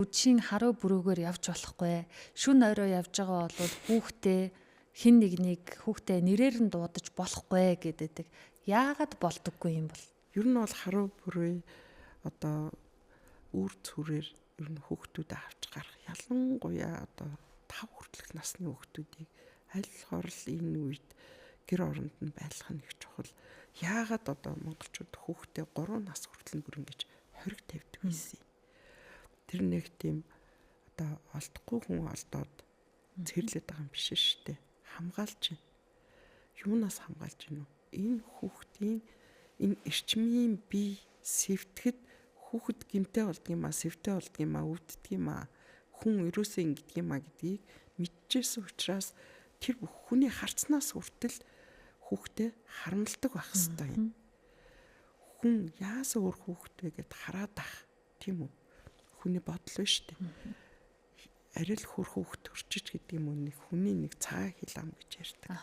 үдшийн харуу бүрүүгээр явж болохгүй. Шүн орой явж байгаа бол хүүхдээ хин нэгнийг хүүхдээ нэрээр нь дуудаж болохгүй гэдэг. Яагаад болдоггүй юм бол? Ер нь бол харуу бүрээ одоо үр цүрээр ер нь хүүхдүүдэд авч гарах, ялангуяа одоо 5 хүртэлх насны хүүхдүүдийг аль болохоор л энэ үед гэр оронд нь байлгах нь их чухал. Яагаад одоо монголчууд хүүхдээ 3 нас хүртэл бүр ингэж хориг тавьдаг байсан юм? Тэр нэг тийм одоо олдохгүй хүн олдоод цэрлээд байгаа юм биш шүү дээ. Хамгаалж байна. Юунаас хамгаалж байна вэ? Энэ хүүхдийн энэ эрчмийн бие сэвтгэд хүүхэд гэмтэй болдго юм а, сэвтэй болдго юм а, өвддөг юм а, хүн ерөөсөө ингэдэг юм а гэдгийг мэдчихсэн учраас тэр бүх хүний харцнаас хүртэл хүүхдээ харамлдаг байх хэвээр юм. Хүн яасан өөр хүүхэд вэ гэд хараад ах, тийм үү? Хүний бодол байна шүү дээ. Арай л хөр хүүхэд төрчиж гэдэг юм уу, нэг хүний нэг цагаан хил ам гэж ярьдаг.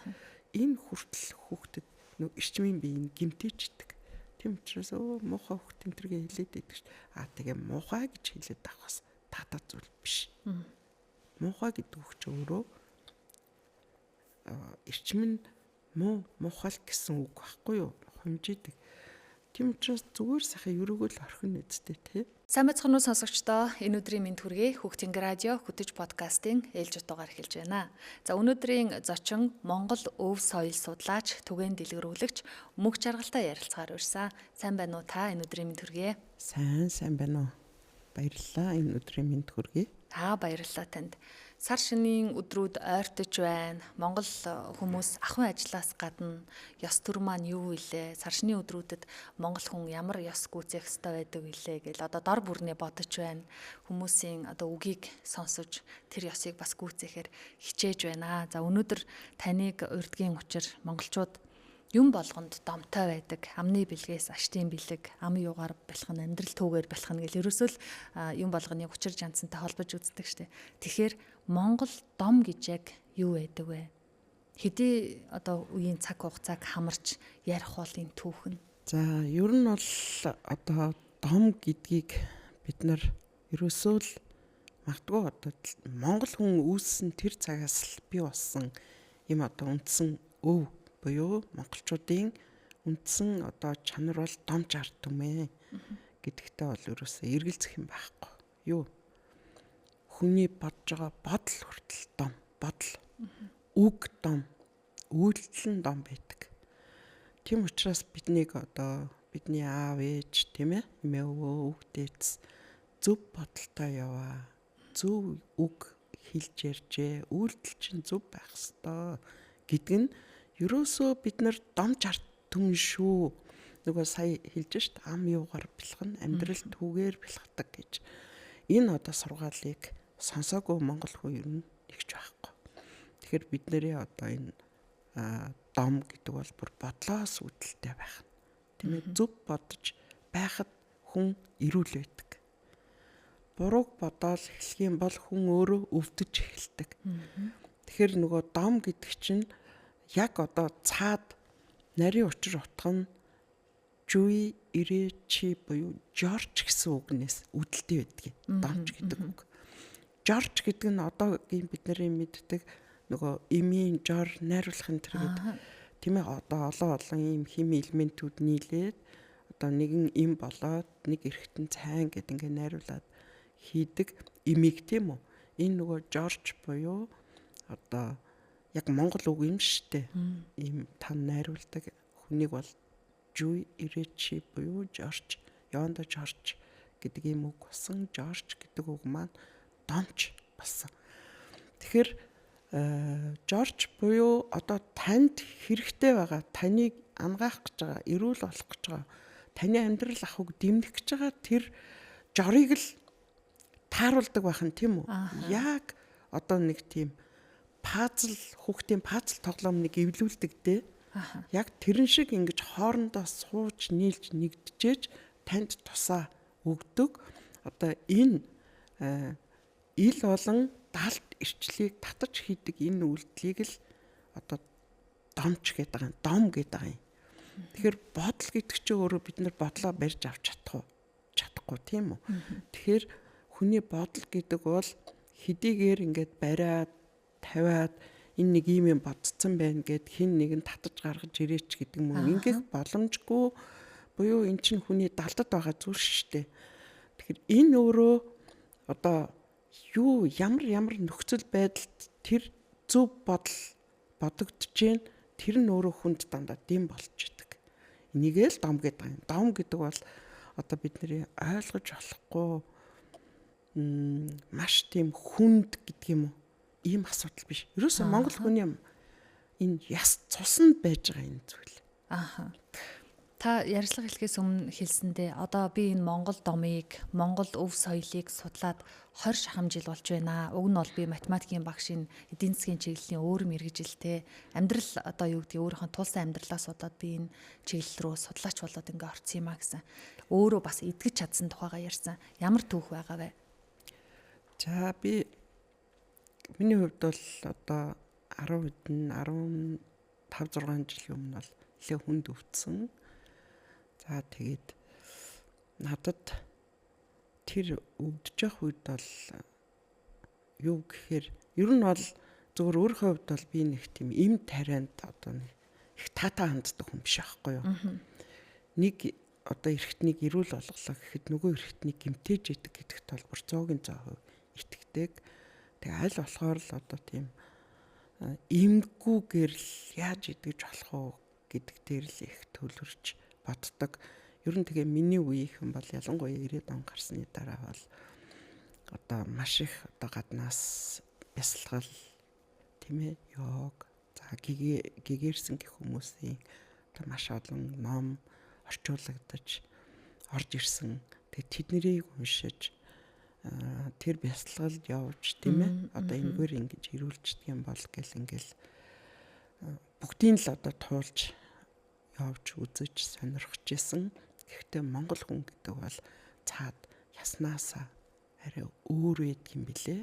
Энэ хүртэл хүүхдэд нөө эрчмийн бие нь гэмтээчдэг. Тийм учраас өө муухай хүүхд энэ төргээ хэлээд байдаг шүү. Аа тэгээ муухай гэж хэлээд авах бас таатай зүйл биш. Муухай гэдэг үг чи өөрөө эрчим нь муу муухай л гэсэн үг байхгүй юу? Хумжидэг. Тийм учраас зүгээр сайхан ерөөгөө л орхино үсттэй тий. Сайн байцгаана уу сонсогчдоо. Энэ өдрийн мэнд хүргэе. Хүүхдийн радио хөтөж подкастын ээлж утгаар эхэлж байна. За өнөөдрийн зочин Монгол өв соёл судлаач, түгээн дэлгэрүүлэгч Мөнх Жаргалтай ярилцгаар урьсан. Сайн байна уу та? Энэ өдрийн мэнд хүргэе. Сайн байна уу? Баярлалаа. Энэ өдрийн мэнд хүргэе. Аа баярлалаа танд. Сар шинийн өдрүүд ойртож байна. Монгол хүмүүс ахуйн ажлаас гадна ёс төр маань юу илээ? Сар шинийн өдрүүдэд монгол хүн ямар ёс гүйцээх ёстой байдаг илээ гэл одоо дор бүрнээ бодож байна. Хүмүүсийн одоо үгийг сонсож тэр ёсыг бас гүйцээхээр хичээж байна. За өнөөдөр таныг урдгийн учир монголчууд юм болгонд домтой байдаг. Амны бэлгээс аштын бэлэг, ам юугаар бэлэх нь, амьдрал түүгээр бэлэх нь гэл ерөөсөө л юм болгоныг учир жанцантай холбож үздэг штэ. Тэгэхээр Монгол дом гэж яг юу байдаг вэ? Хэдий одоо үеийн цаг хугацааг хамарч ярих бол энэ түүх нь. За ер нь бол одоо дом гэдгийг бид нар ерөөсөө л магадгүй одоо монгол хүн үүссэн тэр цагаас л бий болсон юм одоо үндсэн өв буюу монголчуудын үндсэн одоо чанар бол домж ард түмээ гэдэгтээ бол ерөөсөө эргэлзэх юм байхгүй. Юу? Хүний бодож байгаа бодол хүртэл дом, бодол, үг дом, үйлдэл нь дом байдаг. Тийм учраас биднийг одоо бидний аав ээж тийм эмээ өвөө өвдөөц зөв бодолтой яваа, зөв үг хэлж ярьжээ, үйлдэл чинь зөв байх ёстой гэдг нь ерөөсөө бид нар домж ард түмэн шүү. Нөгөө сая хэлж шít ам юугаар бэлэх нь амьдрал түүгээр бэлхдэг гэж. Энэ одоо сургаалыг сонсоогүй монгол хүн ер нь нэгч байхгүй. Тэгэхээр бид нэрээ одоо энэ дом гэдэг бол бүр бодлоос үүдэлтэй байх нь. Тийм ээ, зөв бодож байхад хүн эрүүл байдаг. Бурууг бодоол эхлэх юм бол хүн өөрөө өвдөж эхэлдэг. Тэгэхээр нөгөө дом гэдэг чинь яг одоо цаад нарийн учир утга нь жуи ирэчи буюу жорж гэсэн үгнээс үүдэлтэй байдаг. Домч гэдэг үг. Жорж гэдэг нь одоогийн бидний мэддэг нөгөө эмийн жор найруулах энэ төр гэдэг. Тийм ээ, одоо олон олон ийм хими элементүүд нийлээд одоо нэгэн эм болоод нэг эргэтэн цайн гэдэг ингээ найруулад хийдэг эмийг тийм үү. Энэ нөгөө жорж буюу одоо яг монгол үг юм штэ. Ийм тан найруулдаг хүнийг бол жуй ирэчи буюу жорж, яванда жорж гэдэг ийм үг болсон. Жорж гэдэг үг маань домч болсон. Тэгэхээр жорж буюу одоо танд хэрэгтэй байгаа, таныг ангаах гэж байгаа, эрүүл болох гэж байгаа, таны амьдрал ахуйг дэмнэх гэж байгаа тэр жорыг л тааруулдаг байх нь тийм үү? Яг одоо нэг тийм пазл, хүүхдийн пазл тоглоом нэг эвлүүлдэг дээ. Яг тэрэн шиг ингэж хоорондоо сууж нийлж нэгдэжээж танд тусаа өгдөг. Одоо энэ ил болон далд эрчлийг татаж хийдэг энэ үйлдэлийг л одоо домч гэдэг байгаа юм, дом гэдэг байгаа юм. Тэгэхээр бодол гэдэг чинь өөрөө бид нар бодлоо барьж авч чадах уу? Чадахгүй тийм үү? Тэгэхээр Хүний бодол гэдэг бол хэдийгээр ингээд бариад тавиад энэ нэг ийм юм бодцсон байна гэд хин нэг нь татаж гаргаж ирээч гэдэг юм ингэх боломжгүй буюу эн чинь хүний далдад байгаа зүйл шүү дээ. Тэгэхээр энэ өөрөө одоо юу ямар ямар нөхцөл байдалд тэр зөв бодол бодогдож гэн тэр нь өөрөө хүнд дандаа дэм болж идэг. Энийгээ л дом гэдэг юм. Дом гэдэг бол одоо бидний ойлгож болохгүй маш тийм хүнд гэдэг юм уу? Ийм асуудал биш. Ерөөсөө Монгол хүний энэ яс цуснд байж байгаа энэ зүйл. Ааха. Та ярьцлага хэлэхээс өмнө хэлсэндээ одоо би энэ Монгол домыг, Монгол өв соёлыг судлаад 20 шахам жил болж байна. Уг нь бол би математикийн багшийн эдийн засгийн чиглэлийн өөр мэргэжилтэй амьдрал одоо юу гэдгийг өөрийнхөө тулсан амьдралаас болоод би энэ чиглэл рүү судлаач болоод ингээ орсон юм а гэсэн. Өөрөө бас итгэж чадсан тухайгаа ярьсан. Ямар түүх байгаа вэ? За би миний хувьд бол одоо 10 хэдэн 15 6 жилийн өмнө бол нэлээ хүнд өвдсөн. За тэгээд надад тэр өвдөж явах үед бол юу гэхээр ер нь бол зөвхөн өөрийнхөө хувьд бол би нэг тийм эм тарианд одоо нэг их таатай ханддаг хүн биш аахгүй юу. Нэг одоо эрхтнийг эрүүл болголоо гэхэд нөгөө эрхтнийг гэмтээж идэг гэдэгт бол бүр 100% итгэдэг. Тэгээ аль болохоор л одоо тийм эмггүүгээр л яаж идэж болох уу гэдэг дээр л их төвлөрч боддог. Ер нь тэгээ миний үеийнхэн бол ялангуяа 90-ад он гарсны дараа бол одоо маш их одоо гаднаас бясалгал тийм ээ йог за гэгэрсэн гэх хүмүүсийн одоо маш олон ном орчуулагдаж орж ирсэн. Тэгээ тэднийг уншиж тэр бясалгалд явж тийм ээ одоо энэгээр ингэж ирүүлждэг юм бол гэл ингээл бүгдийг л одоо туулж явж үзэж сонирхож исэн. Гэхдээ Монгол хүн гэдэг бол цаад яснаасаа арай өөр байдаг юм билээ.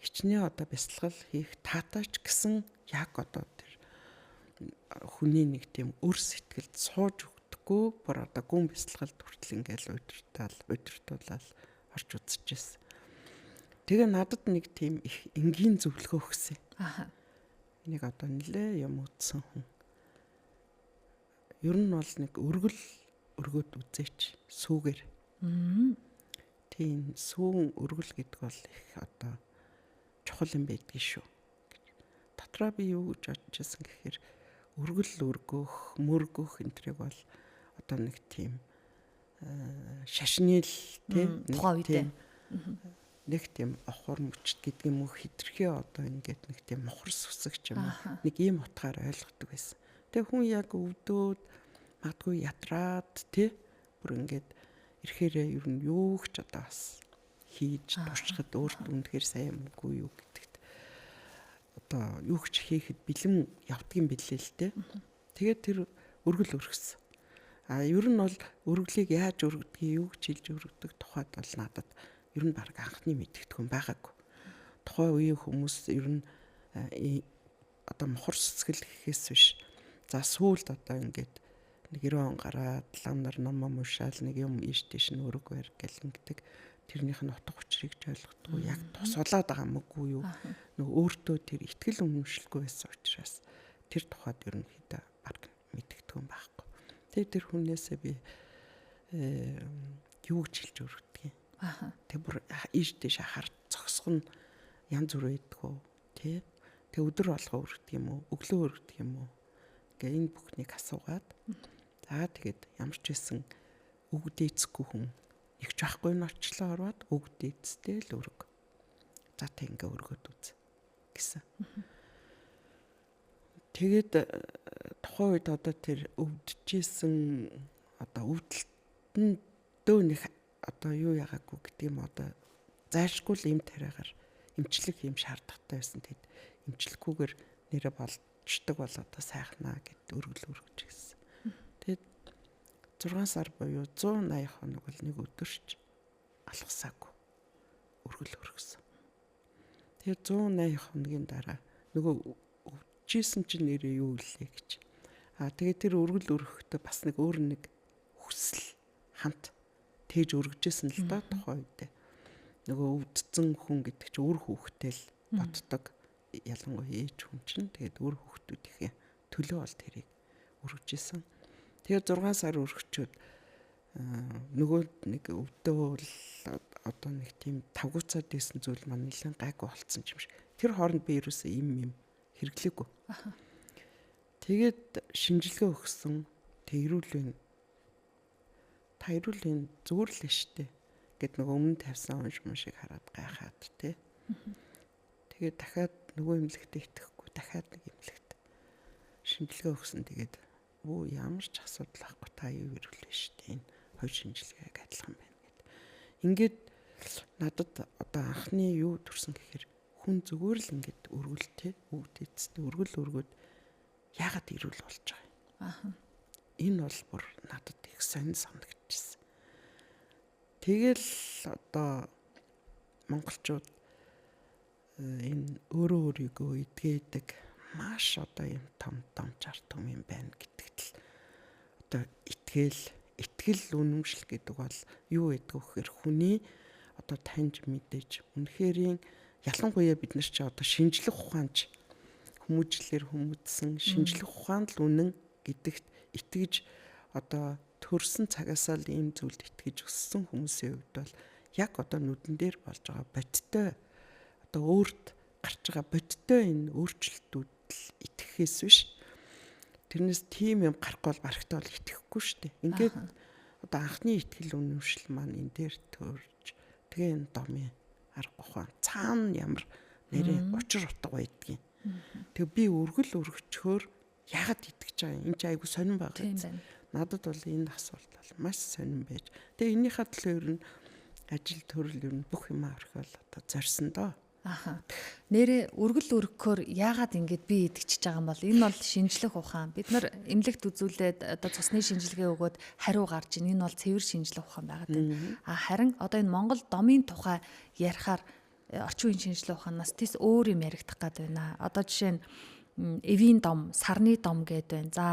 Хичнээн одоо бясалгал хийх таатаач гэсэн яг одоо тэр хүний нэг тийм өр сэтгэлд сууж өгдөггүй бүр одоо гүн бясалгалд хүртэл ингээл удирдуулаад орж үзчихсэн. Тэгээ надад нэг тийм их энгийн зөвлөгөө өгсөн. Аа. Нэг одоо нэлээ юм үтсэн хүн. Ер нь бол нэг өргөл өргөөд үзээч сүүгээр. Тийм сүүн өргөл гэдэг бол их одоо чухал юм байдгийг шүү. Дотроо би юу гэж бодож байсан гэхээр өргөл өргөх, мөргөх энтрийг бол одоо нэг тийм шашны л тийм тухайн үедээ нэг тийм охор мөчт гэдэг юм уу хитрхээ одоо ингээд нэг тийм мохор сүсэг ч юм уу нэг ийм утгаар ойлгодог байсан. Тэгээ хүн яг өвдөөд магадгүй ятраад тий бүр ингээд ирэхээрээ ер нь юу ч одоо бас хийж туршихад өөрт үнэхээр сайн юм үгүй юу гэдэгт одоо юу ч хийхэд бэлэн явдгийн билээ л дээ. Тэгээд тэр өргөл өргөсөн. А ер нь бол өргөлийг яаж өргөдгийг юу гэж хэлж өргөдөг тухайд бол надад ер нь баг анхны мэдгэдэггүй байгаагүй. Тухайн үеийн хүмүүс ер нь одоо мохор сүсгэл гэхээс биш. За сүүлд одоо ингээд нэг 90 он гараад лам нар ном уншаал нэг юм ийш тийш нь өрөг байр гэл ингэдэг. Тэрнийх нь утга учирыг ч ойлгохгүй яг тусуулаад байгаа юм уу юу. Нөгөө өөртөө тэр итгэл үнэмшилгүй байсан учраас тэр тухайд ерөнхийдөө баг мэдгэдэггүй байхгүй. Тэгээ тэр хүнээсээ би юу гэж хэлж өргөдөг юм. Аа. Тэг бүр ийш тийш харж зогсох нь янз бүр байдгүй тий. Тэг өдөр болгоо өргөдөг юм уу? Өглөө өргөдөг юм уу? Гэ энэ бүхнийг асуугаад за тэгээд ямар ч байсан үг дээцэхгүй хүн их ч байхгүй нь очлоо орвоод үг дээцтэй л өрг. За та ингээ өргөд үз гэсэн. Тэгээд тухайн үед одоо тэр өвдөжсэн одоо өвдөлтөндөө нэг одоо юу ягаагүй гэдэг юм одоо зайлшгүй л эм тариагаар эмчлэх юм шаардлагатай байсан. Тэгэд эмчлэхгүйгээр нэрэ болчдөг бол одоо сайхнаа гэд өргөл өргөж гисэн. Тэгээд 6 сар буюу 180 хоног бол нэг өдөрч алгасаагүй өргөл өргөсөн. Тэгээд 180 хоногийн дараа нөгөө өвдөжсэн чинь нэрээ юу илээ гэж. Аа тэгээд тэр өргөл өргөхдөө бас нэг өөр нэг хүсэл хамт тээж өргөжсэн л доо тухайн үедээ. Нөгөө өвдсөн хүн гэдэг чинь үр хүүхдээ л боддог. Ялангуяа ээж хүн чинь тэгээд үр хүүхдүүдийнхээ төлөө бол тэрийг өргөжсэн. Тэгээд 6 сар өргөчөөд нөгөө нэг өвдөө бол одоо нэг тийм тавгууцаад байсан зүйл маань нэлээд гайгүй болцсон юм шиг. Тэр хооронд би ерөөсөө им хэрэглээгүй. Тэгээд шинжилгээ өгсөн. Тэг эрүүл вэ. Та эрүүл вэ зүгээр л штэ гэд нөгөө өмнө тавьсан унш мушиг хараад гайхаад тий. Тэгээд дахиад нөгөө эмнэлэгтээ итгэхгүй дахиад нэг эмнэлэгт шинжилгээ өгсөн. Тэгээд өө ямар ч асуудал байхгүй та юу эрүүл вэ штэ. Энэ хоёр шинжилгээг адилхан байна гэд. Ингээд надад одоо анхны юу төрсөн гэхээр хүн зүгээр л ингээд өргөл те өвд эцэст өргөл өргөөд яагаад эрүүл болж байгаа юм. Аа. Энэ бол бүр надад их сонин санагдчихсан. Тэгэл одоо монголчууд энэ өөрөө өөрийгөө эдгээдэг маш одоо юм том том чартум юм байна гэдэгт л одоо итгэл үнэмшил гэдэг бол юу гэдэг вэ гэхээр хүний одоо таньж мэдээж үнэхэрийн ялангуяа бид нар чи одоо шинжлэх ухаанч хүмүүжлэр хүмүүдсэн шинжлэх ухаанд л үнэн гэдэгт итгэж одоо төрсэн цагаасаа л ийм зүйлд итгэж өссөн хүмүүсийн хувьд бол яг одоо нүдэн дээр болж байгаа бодиттой одоо өөрт гарч байгаа бодиттой энэ өөрчлөлтүүд л итгэхээс биш тэрнээс тийм юм гарахгүй бол барагтаа бол итгэхгүй шүү дээ. Ингээд одоо анхны итгэл үнэмшил маань энэ дээр төрж тэгээ энэ домын арга ухаан цаана ямар нэрээ учир утга байдгийг. Тэгээ би өргөл өргөчхөөр яагаад итгэж байгаа юм? Энэ чи айгу сонирн байгаа. Надад бол энэ асуулт бол маш сонирн байж. Тэгээ энийхээ төлөө ер нь ажил төрөл ер нь бүх юм орхиол одоо зорьсон доо. Аха. Нэрээ өргөл өргөхөөр яагаад ингэж би итгэж байгаа юм бол энэ бол шинжлэх ухаан. Бид нар эмнэлэгт үзүүлээд одоо цусны шинжилгээ өгөөд хариу гарч ийн. Энэ бол цэвэр шинжлэх ухаан байгаад байна. А харин одоо энэ Монгол домын тухай ярихаар орчин үеийн шинжлэх ухаанаас тэс өөр юм яригдах гээд байна. Одоо жишээ нь эвийн дом, сарны дом гэдэг байна. За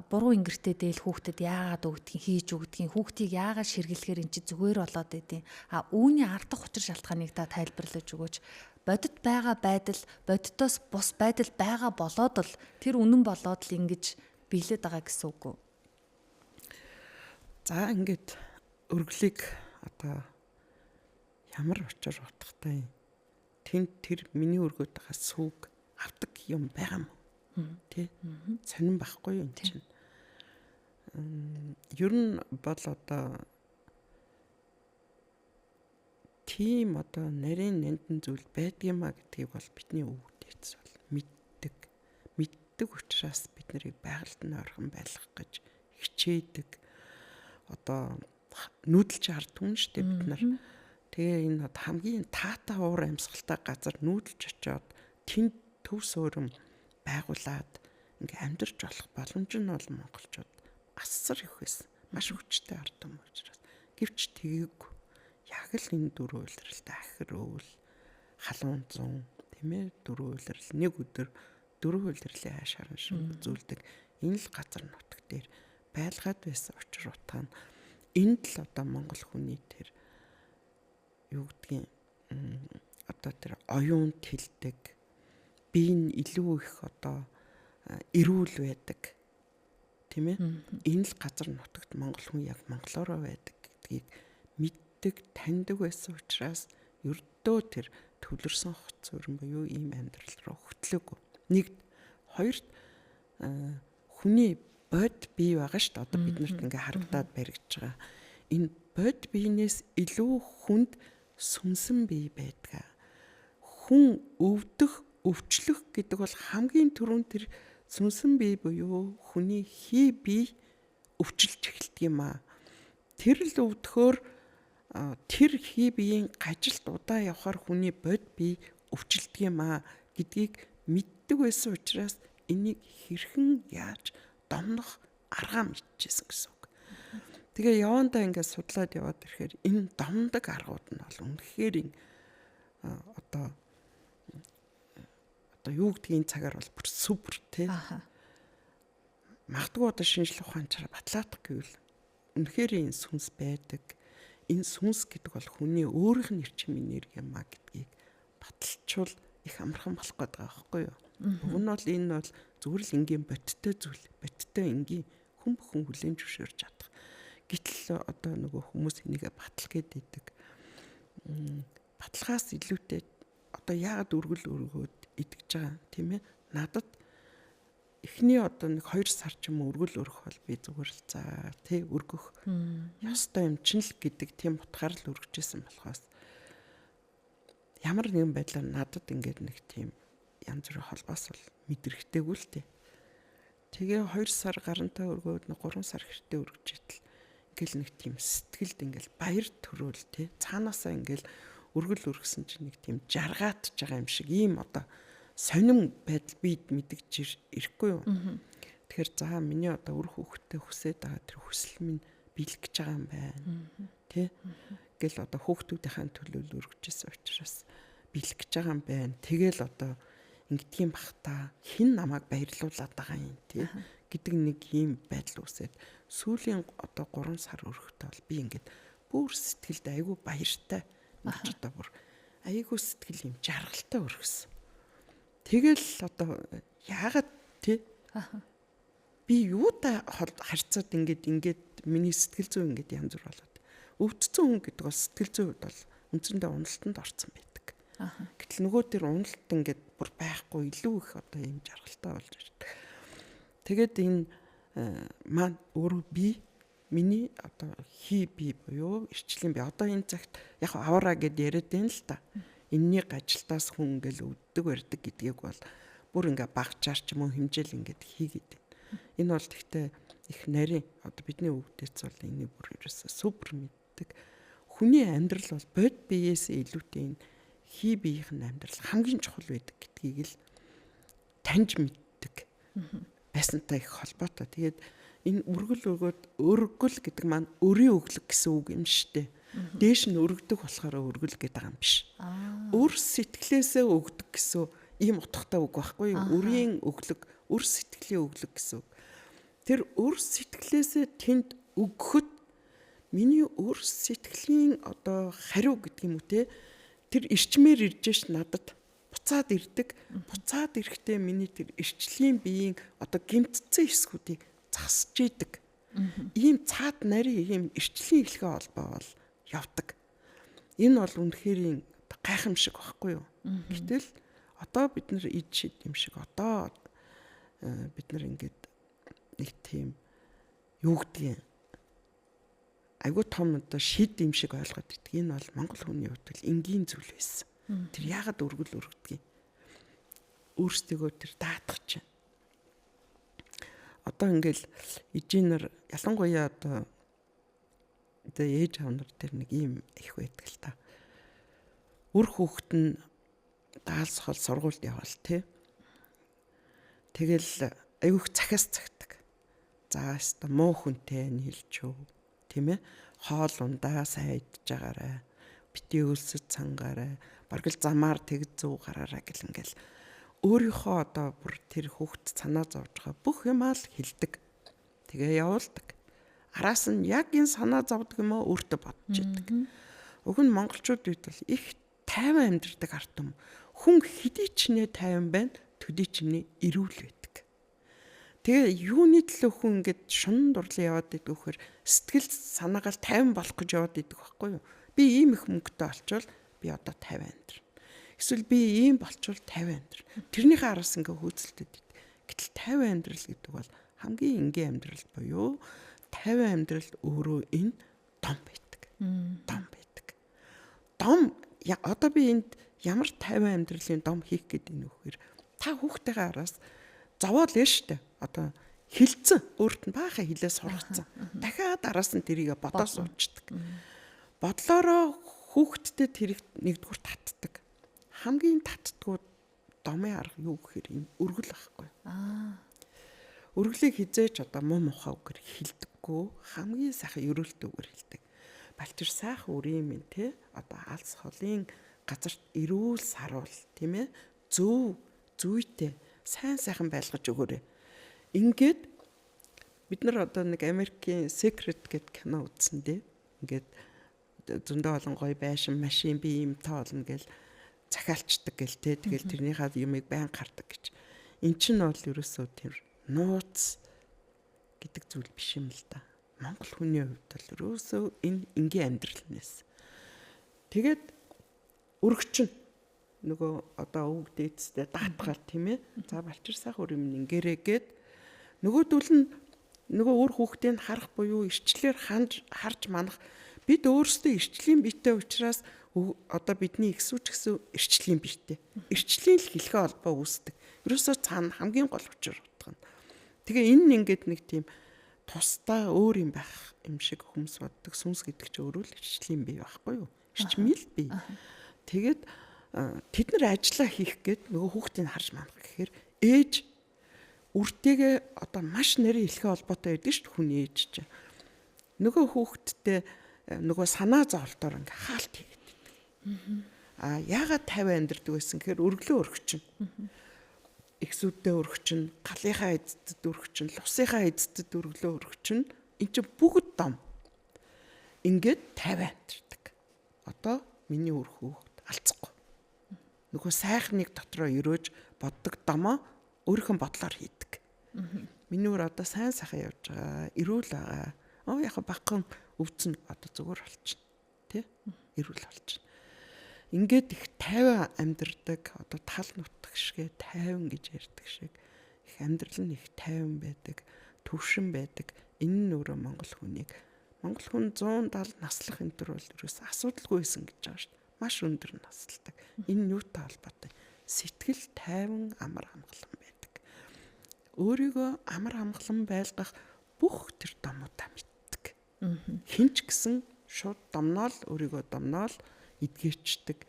буруу ингэртэй дээл хүүхдэд яагаад өгдгийг хийж өгдгийг хүүхдийг яагаад ширгэлэхээр эн чи зүгээр болоод байдیں۔ А үүний ардах учир шалтгааныг та тайлбарлаж өгөөч. Бодит байгаа байдал, бодитоос бус байдал байгаа болоод л тэр үнэн болоод л ингэж биелээд байгаа гэсэн үг үү? За ингээд өргөлийг одоо ямар учир утгатай юм? Тэнд тэр миний өргөд байгаа сүг авдаг юм байгаа юм уу? Тэ? Сонирн байхгүй юм чинь. Ер нь бол одоо тийм одоо нарийн нандин зүйл байдгиймаа гэдгийг бол бидний өвөг дээдс бол мэддэг. Мэддэг учраас бид нарыг байгальд нь ойрхон байлгах гэж хичээдэг. Одоо нүүдэлч хардгүй нь шүү дээ бид нар. Тэгээ энэ хамгийн таатай уур амьсгалтай газар нүүдэлж очиод тэнд төв суурин байгуулад ингээ амьдарч болох боломж нь бол монголчууд асар их байсан. Маш хүчтэй ард түмэн учраас. Гэвч тэгээгүй. Яг л энэ дөрвөн улиралтай ахир өвөл халуун зун тийм ээ дөрвөн улирал нэг өдөр дөрвөн улирлын ааш харан шиг үзүүлдэг энэ л газар нутаг дээр байлгаад байсан учир утга нь энд л одоо монгол хүний тэр юу гэдгийг одоо тэр оюун тэлдэг бие нь илүү их одоо эрүүл байдаг тийм ээ энэ л газар нутагт монгол хүн яг монголоороо байдаг гэдгийг мэддэг таньдаг байсан учраас ердөө тэр төвлөрсөн хот суурин буюу ийм амьдрал руу хөтлөөгүй. Нэгд, хоёрт хүний бод бие байгаа шүү дээ. Одоо бид нарт ингээ харагдаад баригдаж байгаа. Энэ бод биенээс илүү хүнд сүнсэн бие байдаг. Хүн өвдөх, өвчлөх гэдэг бол хамгийн түрүүнд тэр сүнсэн бие буюу хүний хий бие өвчлж эхэлдэг юм аа. Тэр л өвдөхөөр тэр хий биеийн ажилд удаа явахаар хүний бод бие өвчлдөг юм аа гэдгийг мэддэг байсан учраас энийг хэрхэн яаж домнох аргаа мэдчихсэн гэсэн үг. Тэгээ явандаа ингээд судлаад яваад ирэхээр энэ домдог аргууд нь бол үнэхээр одоо юу гэдгийг цагаар бол бүр супер тий. Магадгүй одоо шинжлэх ухаанчаар батлаадах гэвэл үнэхээр энэ сүнс байдаг. Энэ сүнс гэдэг бол хүний өөрийнх нь эрчим энерги юм а гэдгийг баталчвал их амархан болох гээд байгаа байхгүй юу? Уг нь бол энэ бол зүгээр л энгийн бодиттой зүйл, бодиттой энгийн хүн бүхэн хүлээн зөвшөөрч чадах. Гэтэл одоо нөгөө хүмүүс энийгээ батал гээд идэг. Баталгаас илүүтэй одоо яагаад өргөл өргөөд идэгж байгаа тийм ээ? Надад эхний одоо нэг 2 сар ч юм уу өргөл өргөх бол би зүгээр л за тий өргөх ёстой юм чинь л гэдэг тийм утгаар л өргөжсэн болохоос ямар нэгэн байдлаар надад ингээд нэг тийм янз бүрийн холбоос бол мэдрэхтэйгүй л тий. Тэгээ 2 сар гарантай өргөөд 3 сар хэртэ өргөж итэл ингээл нэг тийм сэтгэлд ингээл баяр төрөөл тий. Цаанаасаа ингээл өргөл өргөсөн чинь нэг тийм жаргаатж байгаа юм шиг ийм одоо сонин байдал бид мэдгэж ирэхгүй юу. Тэгэхээр за миний одоо үр хүүхдтэй хүсээд байгаа тэр хүсэл минь биелэх гэж байгаа юм байна. Тэ? Гэл одоо хүүхдүүдийнхээ төлөө өргөжсэн учраас биелэх гэж байгаа юм байна. Тэгэл одоо ингэдгийм бах та хэн намайг баярлуулад байгаа юм тий гэдэг нэг ийм байдал үүсээд сүүлийн одоо 3 сар өргөхдөө бол би ингээд бүр сэтгэлд айгүй баяртай ингэж одоо бүр айгүй сэтгэл юм жаргалтай өргөсөн. Тэгэл одоо яагаад тий би юутай харьцаад ингээд миний сэтгэл зүй ингээд янз бүр болоод өвдсөн хүн гэдэг бол сэтгэл зүй хувьд бол үндсэндээ уналтанд орсон байдаг. Гэтэл нөгөө тэр уналт ингээд бүр байхгүй илүү их одоо юм жаргалтай болж ирдэг. Тэгээд энэ маань өөрөө би миний одоо хий би буюу эрчлийн би одоо энэ цагт яг аваа гэд яриад байна л та. Энийний ажилтаас хүн ингээл өвддөг барьдаг гэдгийг бол бүр ингээ багчаар ч юм уу хэмжээл ингээд хийгээд байна. Энэ бол тэгтээ их нарийн одоо бидний өвдөөц бол энийг бүр ерөөсөө супер мэддэг. Хүний амьдрал бол бод биеэс илүүтэй энэ хий биеийнх нь амьдрал хамгийн чухал байдаг гэдгийг л таньж мэддэг байсантай их холбоотой. Тэгээд энэ өргөл өргөөд өргөл гэдэг маань өрийн өглөг гэсэн үг юм шүү дээ. Дээш нь өргөдөг болохоор өргөл гэдэг юм биш. Өр сэтгэлээсээ өгдөг гэсэн ийм утгатай үг байхгүй юу? Өрийн өглөг, өр сэтгэлийн өглөг гэсэн үг. Тэр өр сэтгэлээсээ тэнд өгөхөд миний өр сэтгэлийн одоо хариу гэдэг юм уу те тэр эрчмээр ирж ш надад буцаад ирдэг. Буцаад ирэхдээ миний тэр эрчлийн биеийн одоо гэмтцэн хэсгүүдийг засж идэг. Ийм цаад нарийн ийм эрчлийн эхлэхээ холбоо бол явдаг. Энэ бол үнэхэрийн гайхамшиг байхгүй юу? Гэтэл одоо бид нар ид шид юм шиг одоо бид нар ингээд нэг тийм юу гэдгийг айгүй том одоо шид юм шиг ойлгоод иддэг. Энэ бол монгол хүний хувьд бол энгийн зүйл байсан. Тэр яагаад өргөл өргөдгийг өөрсдийгөө тэр даатгах чинь. Одоо ингээл ижинер ялангуяа одоо ээж аав нар тэр нэг ийм их байдаг л та. Үр хүүхэд нь даалс хол сургуульд яваал тий. Тэгэл айгүйх захиас цагтаг. За өста муу хүнтэй нийлж үү тийм ээ. Хоол ундаа сайн идэж байгаарай. Бити өлсөж цангаарай. Бараг л замаар тэг зүв гараарай гэл ингээл өөрийнхөө одоо бүр тэр хүүхд санаа зовж байгаа бүх юмаа л хэлдэг. Тэгээ явуулдаг. Араас нь яг энэ санаа зовдөг юм уу өөртөө бодож идэг. Уг нь монголчууд үед бол их тайван амьдардаг ард түмэн. Хүн хэдий ч нэ тайван байна, төдий ч нэ эрүүл байдаг. Тэгээ юуны төлөө хүн ингээд шунан дурлал яваад идэх вэхээр сэтгэл санаагаал тайван болох гэж яваад идэх байхгүй юу? Би ийм их мөнгөтэй олчвол би одоо тайван амьдрна. Эсвэл би ийм болчвол тайван амьдрна. Тэрнийхээ араас ингээ хөөцөлдөд идэг. Гэтэл тайван амьдрал гэдэг бол хамгийн энгийн амьдрал буюу тайван амьдрал өөрөө энэ дом байдаг. Дом байдаг. Дом одоо би энд ямар тайван амьдралын дом хийх гээд байна вэ гэхээр та хүүхдтэйгээ араас зовоол ээ штэ. Одоо хилцэн өөрт нь баахан хилээ сургацсан. Дахиад араас нь тэрийг бодоо суучдаг. Бодлороо хүүхдтэй тэрийг нэгдүгээр татдаг. Хамгийн татдгуу домын арга юу гэхээр энэ өргөл байхгүй. Өргөлийг хизээч одоо муу мухай үгээр хилдэггүй, хамгийн сайхан ерөөлтөй үгээр хилдэг. Балтэр сайхан үрийн минь те одоо алс холын газарт эрүүл саруул тийм ээ зөв зүйтэй сайн сайхан байлгаж өгөөрэй. Ингээд бид нар одоо нэг Америкийн Secret гэдэг кино үзсэн дээ. Ингээд зөндөө олон гоё байшин, машин би юм тоолно гэл захиалчдаг гэл те. Тэгэл тэрнийхээ юмыг байн гардаг гэж. Эн чинь бол ерөөсөө тэр нууц гэдэг зүйл биш юм л да. Монгол хүний хувьд бол ерөөсөө энэ энгийн амьдрал нээс. Тэгээд өргөчн нөгөө одоо өвөг дээдстэй даатгаал тийм ээ. За балчир сайх үр юм ингээрэ гэд нөгөөдөл нь нөгөө үр хүүхдийг харах буюу ирчлэр ханж харж манах бид өөрсдөө ирчлийн биетэй учраас одоо бидний ихсүүч гэсэн ирчлийн биетэй. Ирчлийн л хэлхээ холбоо үүсдэг. Ерөөсөө цаана хамгийн гол учир утга нь. Тэгээ энэ нь ингээд нэг тийм тусдаа өөр юм байх юм шиг хүмүүс боддог. Сүнс гэдэг чинь өөрөө л ирчлийн бие байхгүй юу? Ирчмэл бие. Тэгээд тэд нар ажиллаа хийх гээд нөгөө хүүхдийг харж манах гэхээр ээж үртэйгээ одоо маш нарийн хэлхээ холбоотой байдаг шүү дээ хүний ээж чинь. Нөгөө хүүхдтэй нөгөө санаа зовлтоор ингээ хаалт хийгээд байдаг. А яагаад 50 амьдэрдэг байсан гэхээр өргөлөө өргөчн. Ихсүүддээ өргөчн, галынхаа эзэдэд өргөчн, лусынхаа эзэдэд өргөлөө өргөчн. Эн чинь бүгд дом. Ингээд 50 амьдэрдэг. Одоо миний үр хүүхд алцахгүй. Нөгөө сайхныг дотроо өрөөж боддог домоо өөрийнх нь бодлоор хийдэг. Миний үр одоо сайн сайхан явж байгаа, эрүүл байгаа. Оо яг багхан өвдсөн одоо зүгээр болчихно. Тэ? Эрүүл болчихно. Ингээд их 50 амьдардаг, одоо тал нутаг шигэ 50 гэж ярьдаг шиг их амьдрал нь их 50 байдаг, төвшин байдаг. Энэ нь өөрөө монгол хүнийг Монгол хүн 170 наслах энэ төр бол ерөөс асуудалгүй байсан гэж байгаа шүү дээ. Маш өндөр насалдаг. Энэ нь юутай холбоотой? Сэтгэл тайван амар амгалан байдаг. Өөрийгөө амар амгалан байлгах бүх тэр домуудаа мэддэг. Хэн ч гэсэн шууд домноол өөрийгөө домноол эдгээчдэг.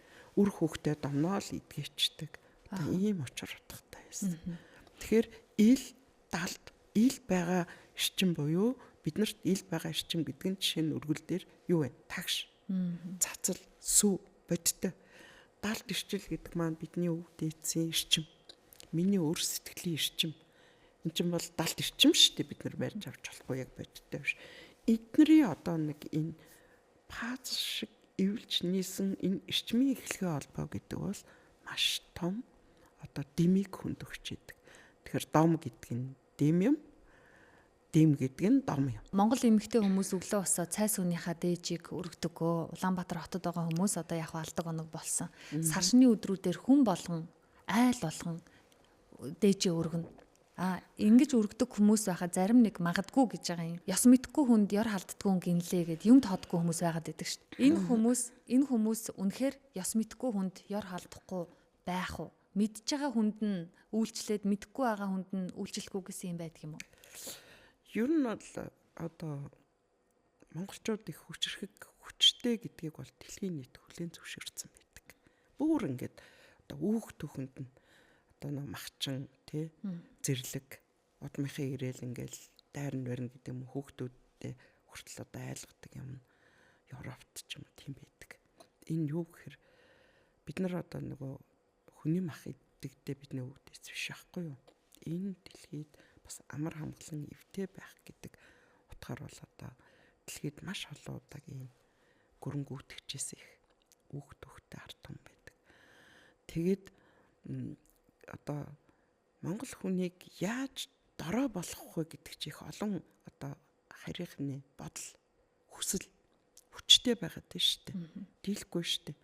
Үр хүүхдээ домноол эдгээчдэг. Одоо ийм учир утгатай байсан. Тэгэхээр ил далд ил байгаа эрчим буюу биднэрт ил байгаа эрчим гэдэг нь жишээ нь өргөл дээр юу вэ? Тагш. Цацал, сүү, бодтой. Далд эрчил гэдэг маань бидний өв дээдсийн эрчим. Миний өр сэтгэлийн эрчим. Энд чинь бол далд эрчим шүү дээ, бид нар барьж авч болохгүй яг бодтой биш. Эднэрийн одоо нэг энэ паз шиг эвлж нийсэн энэ эрчмийн эхлэхээ холбоо гэдэг бол маш том одоо дэмийг хүнд өгч идэг. Тэгэхээр дом гэдэг нь дэм юм. Дэм гэдэг нь дом юм. Монгол эмэгтэй хүмүүс өглөө босоо цай сүүнийхаа дээжийг өргөдөгөө. Улаанбаатар хотод байгаа хүмүүс одоо яг алдаг оног болсон. Сар шины өдрүүдээр хүн болгон айл болгон дээжээ өргөнө. А ингэж өргөдөг хүмүүс байхад зарим нэг магадгүй гэж байгаа юм. Ёс мэдхгүй хүнд ёр халддгүй хүн гинлээ гэд юм тоодгүй хүмүүс байгаад байдаг шүү дээ. Энэ хүмүүс үнэхээр ёс мэдхгүй хүнд ёр халдахгүй байх уу? Мэдж байгаа хүнд нь үйлчлээд мэдхгүй байгаа хүнд нь үйлчлэхгүй гэсэн юм байдаг юм уу? Ер нь бол одоо монголчууд их хүчрхэг хүчтэй гэдгийг бол дэлхийн нийт хүлээн зөвшөөрсөн байдаг. Бүр ингээд одоо үүх түүхэнд нь одоо нэг махчин тий зэрлэг удмынхын ирээл ингээл дайрн барина гэдэг юм хүүхдүүдтэй хүртэл одоо айлгадаг юм Европт ч юм уу тийм байдаг. Энэ юу гэхээр бид нар одоо нөгөө хүний мах идэгдээ бидний өвдөөс биш байхгүй юу? Энэ дэлхийд бас амар хамглан эвтэй байх гэдэг утгаар бол одоо дэлхийд маш олон удаагийн гүрэн гүйтгчээс их үүх төхтэй ард түмэн байдаг. Тэгээд одоо монгол хүнийг яаж дорой болгох вэ гэдэг чи их олон одоо харийнхны бодол, хүсэл, хүчтэй байгаад байна шүү дээ. Дийлэхгүй шүү дээ.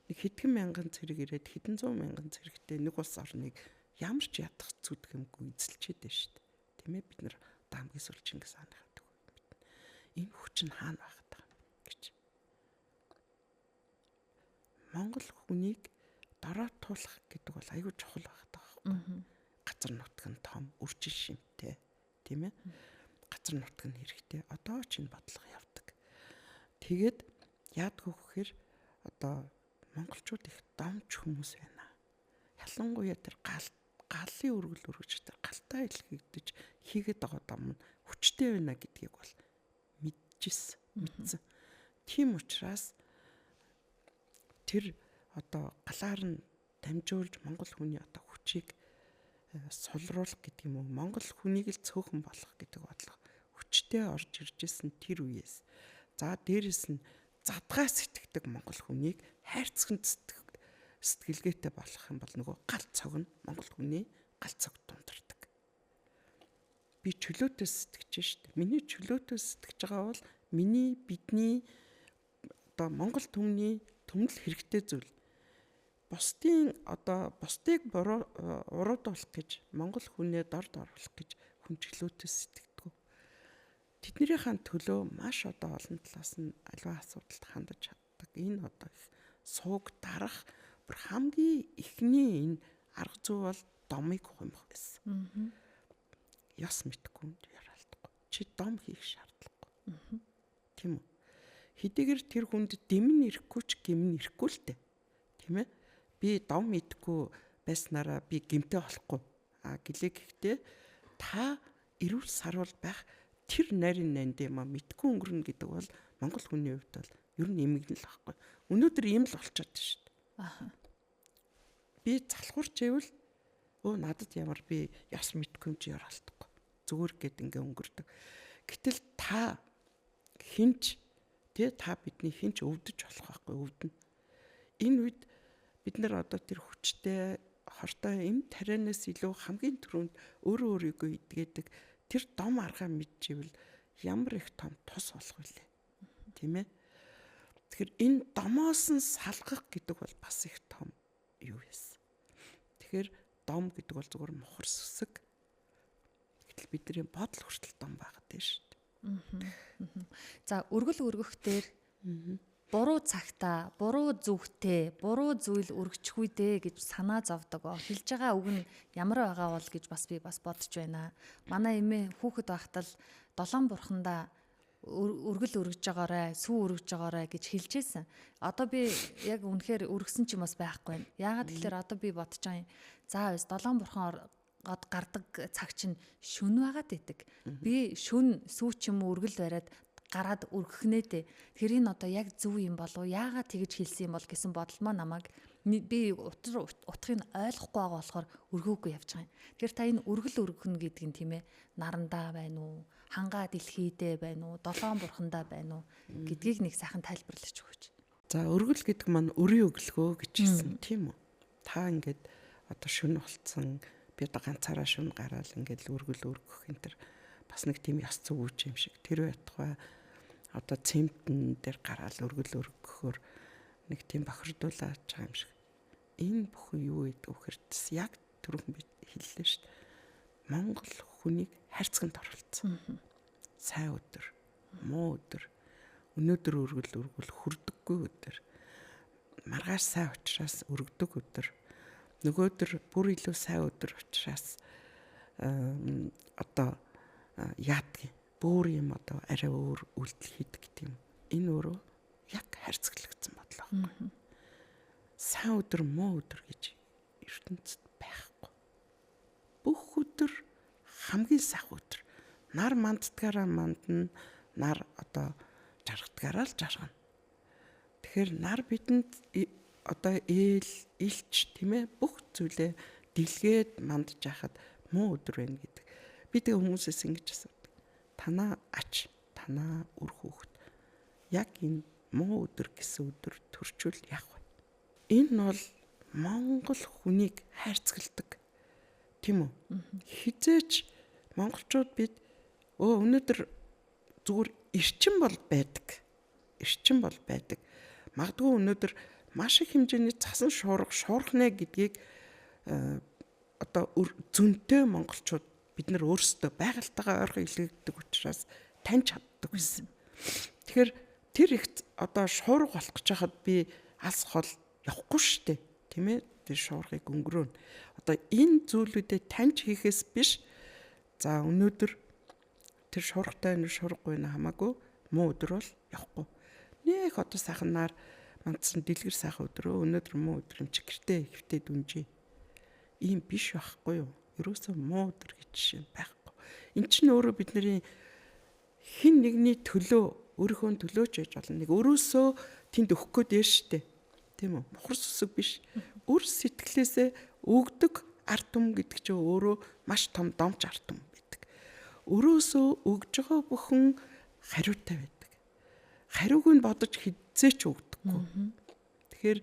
Нэг хэдхэн мянган цэрэг ирээд хэдэн зуун мянган цэрэгтэй нэг улс орныг ямар ч ядах зүдг юмгүй эзэлчээд байна шүү дээ. Тийм ээ, бид нар одоо хамгийн сүүл Чингис хааныхаа төгөө мэднэ. Энэ хүч нь хаана байгаад байгаа юм гэж. Монгол хүнийг дорой туулах гэдэг бол айгүй чухал байгаад байгаа байхгүй. Газар нутг нь том, үржил шимтэй, тийм ээ. Газар нутг нь хэрэгтэй. Одоо ч энэ бодлого явдаг. Тэгээд яадгүй гэхээр одоо монголчууд их домч хүмүүс байна. Ялангуяа тэр галын өргөл өргөж тэр галтаа илгээгдэж хийгээд байгаа дом нь хүчтэй байна гэдгийг бол мэдчихсэн, мэдсэн. Тийм учраас тэр одоо галаар нь дамжуулж монгол хүний одоо хүчийг сулруулах гэдэг юм уу, монгол хүнийг л цөөхөн болох гэдэг бодлого хүчтэй орж ирж исэн тэр үеэс. За дээрэс нь Задгаа сэтгэдэг монгол хүнийг хайрцагт сэтгэлгээтэй болох юм бол нөгөө гал цог нь монгол хүний гал цог дундардаг. Би чөлөөтэй сэтгэж штэ. Миний чөлөөтэй сэтгэж байгаа бол миний бидний одоо монгол түмний түмэл хэрэгтэй зүйл. Бусдын одоо бусдыг уруудуулах гэж монгол хүнээ дорд оруулах гэж хүн чөлөөтэй сэтгэдэг. Тэднийхэн төлөө маш одоо олон талаас нь аливаа асуудалд хандаж чаддаг. Энэ одоо их сууг дарах бүр хамгийн эхний энэ арга зүй бол домыг хумих байсан. Ёс мэдгүй хүнд яралдахгүй. Чи дом хийх шаардлагагүй. Тийм үү? Хэдийгээр тэр хүнд дэм нь ирэхгүй ч гим нь ирэхгүй л дээ. Тийм ээ? Би дом мэдгүй байснараа би гэмтэй болохгүй. А гэлээ гэхдээ та эрүүл саруул байх тэр нарийн нанд юм а мэдгүй өнгөрнө гэдэг бол монгол хүний хувьд бол ер нь эмгэнэл байхгүй. Өнөөдөр ийм л болчиход шүү дээ. Аа. Би залхуурч ивэл өө надад ямар би яс мэдгүй юм чи яралдахгүй. Зүгээр гээд ингээ өнгөрдөг. Гэтэл та хинч тэ та бидний хинч өвдөж болох байхгүй өвдөнө. Энэ үед бид нар одоо тэр хүчтэй хортой эм тарианаас илүү хамгийн түрүүнд өөрөө өөрийгөө идгээдэг тэр дом аргаа мэдчихвэл ямар их том тус болох вүлээ. Тийм ээ. Тэгэхээр энэ домоос нь салгах гэдэг бол бас их том юу байсан. Тэгэхээр дом гэдэг бол зүгээр мухар сүсэг. Гэтэл бидний бодол хүртэл дом байгаад байна шүү дээ. За өргөл өргөх дээр буруу цагта, буруу зүгтээ, буруу зүйл өргөчихгүй дээ гэж санаа зовдөг. Хэлж байгаа үг нь ямар байгаа бол гэж бас би бас бодож байна. Манай эмээ хүүхэд байхдаа л долоон бурхандаа өргөл өргөж байгаарэ, сүү өргөж байгаарэ гэж хэлжсэн. Одоо би яг үнэхээр өргөсөн ч юм бас байхгүй байна. Яагаад гэхээр одоо би бодож байгаа юм. За бас долоон бурхан гад гардаг цаг чинь шүн байгаад идэг. Би шүн сүү ч юм уу өргөл бариад гараад өргөхнэ дээ. Тэр энэ одоо яг зөв юм болов уу? Яагаад тэгж хэлсэн юм бол гэсэн бодол маа намайг би утгыг ойлгохгүй байгаа болохоор өргөөгүй явж байгаа юм. Тэгэхээр та энэ өргөл өргөхнө гэдэг нь тийм ээ нарандаа байна уу? Хангаа дэлхийдээ байна уу? Долоон бурхандаа байна уу? Гэдгийг нэг сайхан тайлбарлаж өгөөч. За өргөл гэдэг маань өрийн өглөгөө гэж хэлсэн тийм үү? Та ингээд одоо шүн болцсон би одоо ганцаараа шүн гараал ингээд өргөл өргөх энэ төр бас нэг тийм ёс зүй үүч юм шиг тэр байтугай одоо цемтэн дээр гараал өргөл өргөхөөр нэг тийм бохирдуулаад байгаа юм шиг. Энэ бүхэн юу гэдэг вэ гэхээр яг түрүүхэн би хэллээ шүү дээ. Монгол хүнийг хайрцагт оруулсан. Сайн өдөр, муу өдөр, өнөөдөр өргөл өргөл хүрдэггүй өдөр. Маргааш сайн учраас өргөдөг өдөр. Нөгөөдөр бүр илүү сайн өдөр учраас одоо яадгийн бүр юм одоо арай өөр үйлдэл хийдэг гэдэг юм. Энэ өөрөө яг хайрцаглагдсан бодлоо байхгүй. Сайн өдөр муу өдөр гэж ертөнцид байхгүй. Бүх өдөр хамгийн сайхан өдөр. Нар манддгаараа мандна, нар одоо жаргадгаараа л жаргана. Тэгэхээр нар бидэнд одоо ээл, илч тийм ээ бүх зүйлээ дэлгээд мандж яхад муу өдөр байна гэдэг. Би тэгээ хүмүүсээс ингэж асуудаг. Танаа ач, танаа үр хүүхэд яг энэ муу өдөр гэсэн өдөр төрчүүл яах вэ? Энэ бол монгол хүнийг хайрцагладаг. Тийм үү? Хизээч монголчууд бид өнөөдөр зүгээр эрчин бол байдаг. Эрчин бол байдаг. Магадгүй өнөөдөр маш их хэмжээний цасан шуурга шуурхнэ гэдгийг одоо зөнтэй монголчууд бид нар өөрсдөө байгальтайгаа ойрхон илгээгддэг учраас таньж чаддаг байсан. Тэгэхээр тэр их одоо шуурга болох гэж хахад би алс хол явахгүй шүү дээ. Тийм ээ? Тэр шуургыг өнгөрөөнө. Одоо энэ зүйлүүдэд таньж хийхээс биш. За өнөөдөр тэр шуургатай нь шуургагүй нь хамаагүй муу өдөр бол явахгүй. Нэх одоо сайхан нар мандсан дэлгэр сайхан өдрөө өнөөдөр муу өдөр юм чи гэртээ хэвтээ дүнжээ. Ийм биш байхгүй юу? Ерөөсөө муу өдөр гэж жишээ байхгүй. Эн чинь өөрөө бидний хин нэгний төлөө өөрийнхөө төлөө ч яж болно. Нэг өрөөсөө тэнд өгөх гээд байна штэ. Тийм үү? Мухар сүсэг биш. Өр сэтгэлээсээ өгдөг ард түмэн гэдэг чинь өөрөө маш том домч ард түмэн байдаг. Өрөөсөө өгж байгаа бүхэн хариутай байдаг. Хариуг нь бодож хизээч өгдөггүй. Тэгэхээр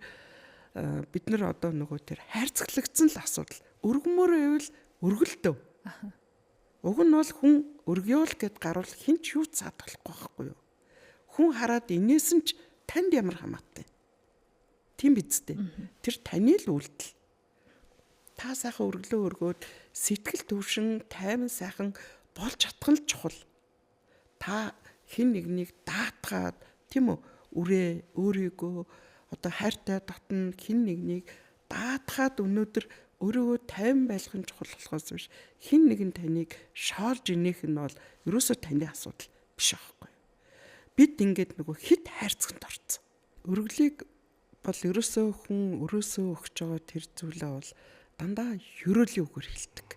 бид нар одоо нөгөө тэр хайрцаглагдсан л асуудал. Өргөмөр байвал өргөлтөө. Уг нь бол хүн өргөөл гэд гарвал хэн ч юу цаад болохгүй байхгүй юу? Хүн хараад инээсэн ч танд ямар хамаатай. Тийм биз дээ. Тэр таны л үйлдэл. Та сайхан өргөлөө өргөөд сэтгэл төвшин тайван сайхан болж чадах нь чухал. Та хэн нэгнийг даатгаад тийм үү үрээ өөрийгөө одоо хайртай дотн хэн нэгнийг даатгаад өнөөдөр өөрийгөө тайван байлгах нь чухал болохоос биш хэн нэгэн таныг шоолж инех нь бол ерөөсөө таны асуудал биш байхгүй. Бид ингээд нөгөө хит хайрцагт орцсон. Өргөлийг бол ерөөсөө хүн өрөөсөө өгч байгаа тэр зүйлээ бол дандаа ерөөлийн үгээр хэлдэг.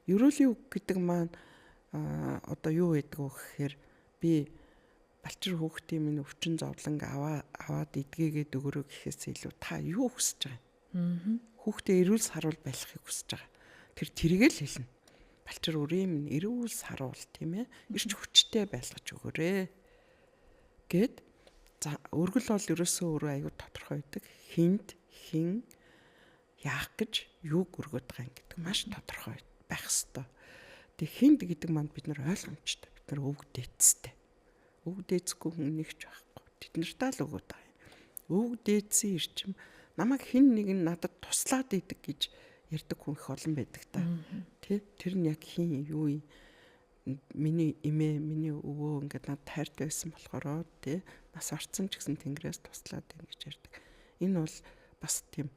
Ерөөлийн үг гэдэг маань одоо юу гэдэг вэ гэхээр би балчир хүүхдийн минь өвчин зовлон аваад эдгээгээд өгөрөө гэхээс илүү та юу хүсэж байгаа юм? Хүүхдээ эрүүл саруул байлгахыг хүсэж байгаа. Тэр тэрийг л хэлнэ. Балчир үрийн минь эрүүл саруул тийм ээ. Ирч хүчтэй байлгаж өгөөрэй. Гэт за өргөл бол ерөөсөө өөрөө аюу тодорхой байдаг. Хинт хин яах гэж юуг өргөд байгаа юм гэдэг маш тодорхой байх ёстой. Тэг хинт гэдэг маань бид нар ойлгомжтой. Бид нар өвөг дээдстэй. Өвөг дээдсгүй хүн нэг ч байхгүй. Тэд нартай л өгöd байгаа юм. Өвөг дээдсийн эрчим намайг хин нэг нь надад туслаад идэг гэж ярьдаг хүн их олон байдаг та. Тэ тэр нь яг хин юу юм? Миний эмээ, миний өвөө ингээд надад хайртай байсан болохоор тэ нас орцсон ч гэсэн тэнгэрээс туслаад байна гэж ярьдаг. Энэ бол бас тийм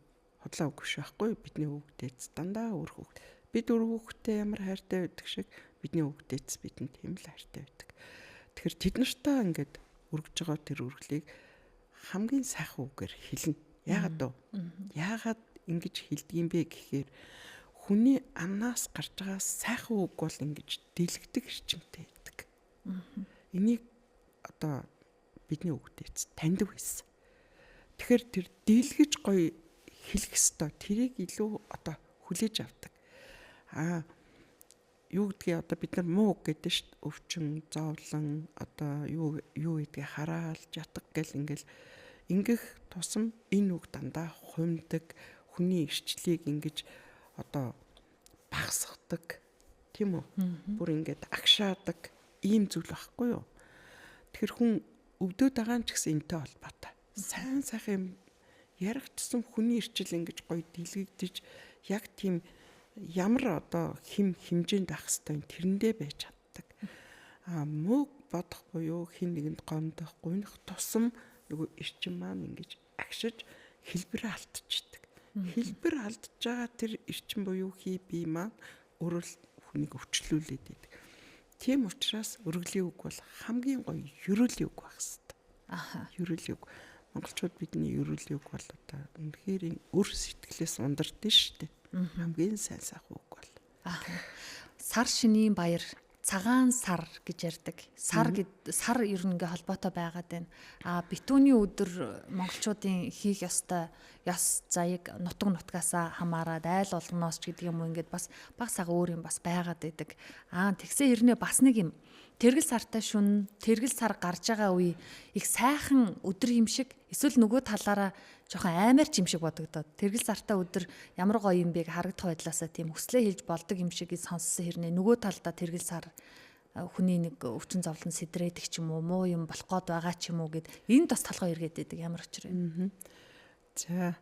худлаа үг биш байхгүй. Бидний өвөг дээдс дандаа өөр хүүхд. Бид өөр хүүхдтэй ямар хайртай байдаг шиг бидний өвөг дээдс бидэнд тийм л хайртай байдаг. Тэгэхээр тэд нартай ингээд өргөж байгаа тэр өргөлийг хамгийн сайхан үгээр хэлнэ. Яагаад вэ? Яагаад ингэж хэлдэг юм бэ гэхээр хүний амнаас гарч байгаа сайхан үг бол ингэж дэлгдэг эрчимтэй байдаг. Энийг одоо бидний өвгдээц таньдаг байсан. Тэгэхээр тэр дэлгэж гоё хэлэх ёстой. Тэрийг илүү одоо хүлээж авдаг. Аа юу гэдгийг одоо бид нар муу үг гэдэг шүү дээ. Өвчин, зовлон, одоо юу гэдгийг хараал, жатга гэл ингээл ингэх тусам энэ үг дандаа хумдаг, хүний эрчлийг ингэж одоо багасгадаг, тийм үү? Бүр ингээд агшаадаг ийм зүйл байхгүй юу? Тэгэхээр хүн өвдөд байгаа нь ч гэсэн энтэй холбоотой. Сайн сайхан юм ярих тусам хүний эрчил ингэж гоё дэлгэгдэж яг тийм ямар одоо хэмжээнд байх хэвээр тэрэндээ байж чаддаг. А мөг бодох буюу хин нэгэнд гомдох, гуйнах тусам нөгөө эрчим маань ингэж агшиж хэлбэрээ алдчихдаг. Хэлбэр алдж байгаа тэр эрчим буюу хий бие маань өөрөө л хүнийг өвчлүүлээд байдаг. Тийм учраас өргөлийн үг бол хамгийн гоё ерөөлийн үг байх хэвээр. Аха. Ерөөлийн үг. Монголчууд бидний ерөөлийн үг бол одоо үнэхээр өр сэтгэлээс ундардаг шүү дээ. Хамгийн сайн сайхан үг бол. Аха. Сар шинийн баяр, цагаан сар гэж ярьдаг. Сар гэд сар ер нь ингээ холбоотой байгаад байна. А битүүний өдөр монголчуудын хийх ёстой ёс заяг нутаг нутгаасаа хамаарад айл болгоноос ч гэдэг юм уу ингээд бас баг сага өөр юм бас байгаад байдаг. Аа тэгсэн хэрнээ бас нэг юм. Тэргэл сартай шүн, тэргэл сар гарч байгаа үе их сайхан өдөр юм шиг эсвэл нөгөө талаараа жоохон аймаар ч юм шиг бодогдоод тэргэл сартай өдөр ямар гоё юм бэ харагдах байдлаасаа тийм хүслээ хэлж болдог юм шиг сонссон хэрнээ нөгөө талдаа тэргэл сар хүний нэг өвчин зовлон сэдрээдэг ч юм уу муу юм болох гээд байгаа ч юм уу гэд энд бас толгой эргээд байдаг ямар учир вэ? За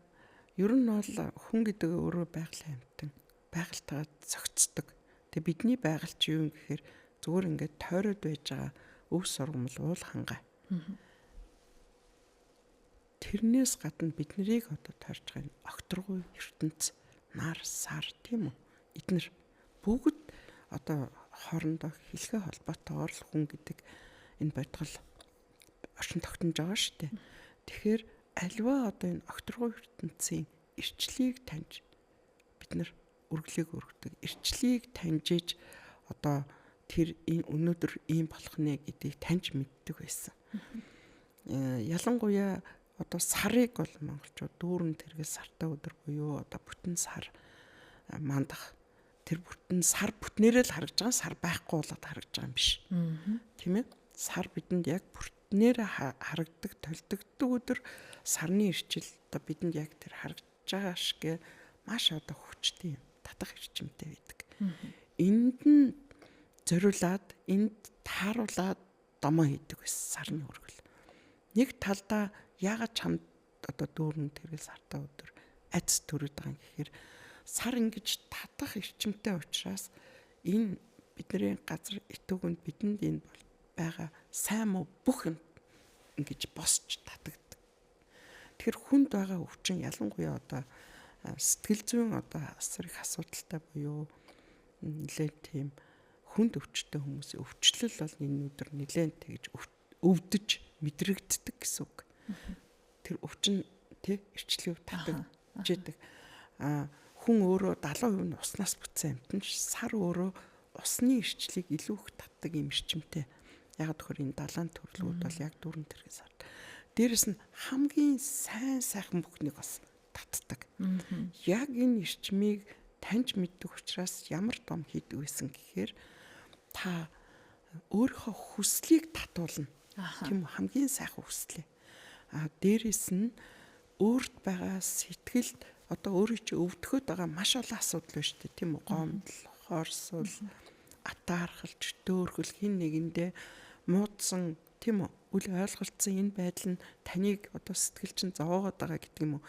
ер нь бол хүн гэдэг өөрөө байгалийн амьтан байгальтайгаа зохицдог. Тэгээ бидний байгаль чи юу юм гэхээр зүгээр ингээд тойроод байж байгаа өв сургамл уул хангай. Тэрнээс гадна бид нарыг одоо тойрж байгаа энэ огторгуй ертөнц, нар, сар тийм үү? Эднэр бүгд одоо хоорондоо хэлхээ холбоотойгоор л хүн гэдэг энэ бодгол орчин тогтнож байгаа шүү дээ. Тэгэхээр альва одоо энэ огторгуй ертөнцийн эрчлийг таньж бид нар үргэлийг өргөдөг. Эрчлийг таньжиж одоо тэр энэ өнөөдөр ийм болох нэ гэдгийг таньж мэддэг байсан. Ялангуяа одоо сарыг бол монголчууд дүүрэн тэргэл сартай өдөр буюу одоо бүтэн сар мандах тэр бүтэн сар бүтнээрээ л харагдж байгаа, сар байхгүй болоод харагдж байгаа юм биш. Тийм ээ? Сар бидэнд яг бүртнээр Нүднээр харагдаг, толдогддог өдөр сарны эрчил одоо бидэнд яг тэр харагдаж байгаа шиг маш одоо хүчтэй юм татах эрчимтэй байдаг. Энд нь зориулаад, энд тааруулаад домоо хийдэг байсан сарны өргөл. Нэг талдаа яагаад чамд одоо дүүрэн тэргэл сартаа өдөр айц төрөөд байгаа юм гэхээр сар ингэж татах эрчимтэй учраас энэ бидний газар итүүгэнд бидэнд энэ байгаа сайн муу бүх юм ингэж босч татагддаг. Тэгэхээр хүнд байгаа өвчин ялангуяа одоо сэтгэл зүйн одоо асар их асуудалтай буюу нэлээд тийм хүнд өвчтөй хүмүүсийн өвчлөл бол энэ өдөр нэлээд тэгж өвдөж мэдрэгддэг гэсэн үг. Тэр өвчин тий эрчлэв татагдж идэг. А хүн өөрөө 70% нь уснаас бүтсэн амьтан сар өөрөө усны эрчлийг илүү их татдаг юм эрчимтэй. Яг тэгэхээр энэ далайн төрлүүд бол яг дүүрэн тэрэг сард. Дээрэс нь хамгийн сайн сайхан бүхнийг бас татдаг. Яг энэ эрчмийг таньж мэддэг учраас ямар дом хийдэг байсан гэхээр та өөрийнхөө хүслийг татуулна. Тийм үү, хамгийн сайхан хүслээ. А дээрэс нь өөрт байгаа сэтгэлд одоо өөрөө чи өвдөхөд байгаа маш олон асуудал байна шүү дээ. Тийм үү, гомдол, хорсол, атаархалч, дөөрхөл хин нэгэндээ муудсан, тийм үү, үл ойлголцсон энэ байдал нь таныг одоо сэтгэл чинь зовоогоод байгаа гэдэг юм уу?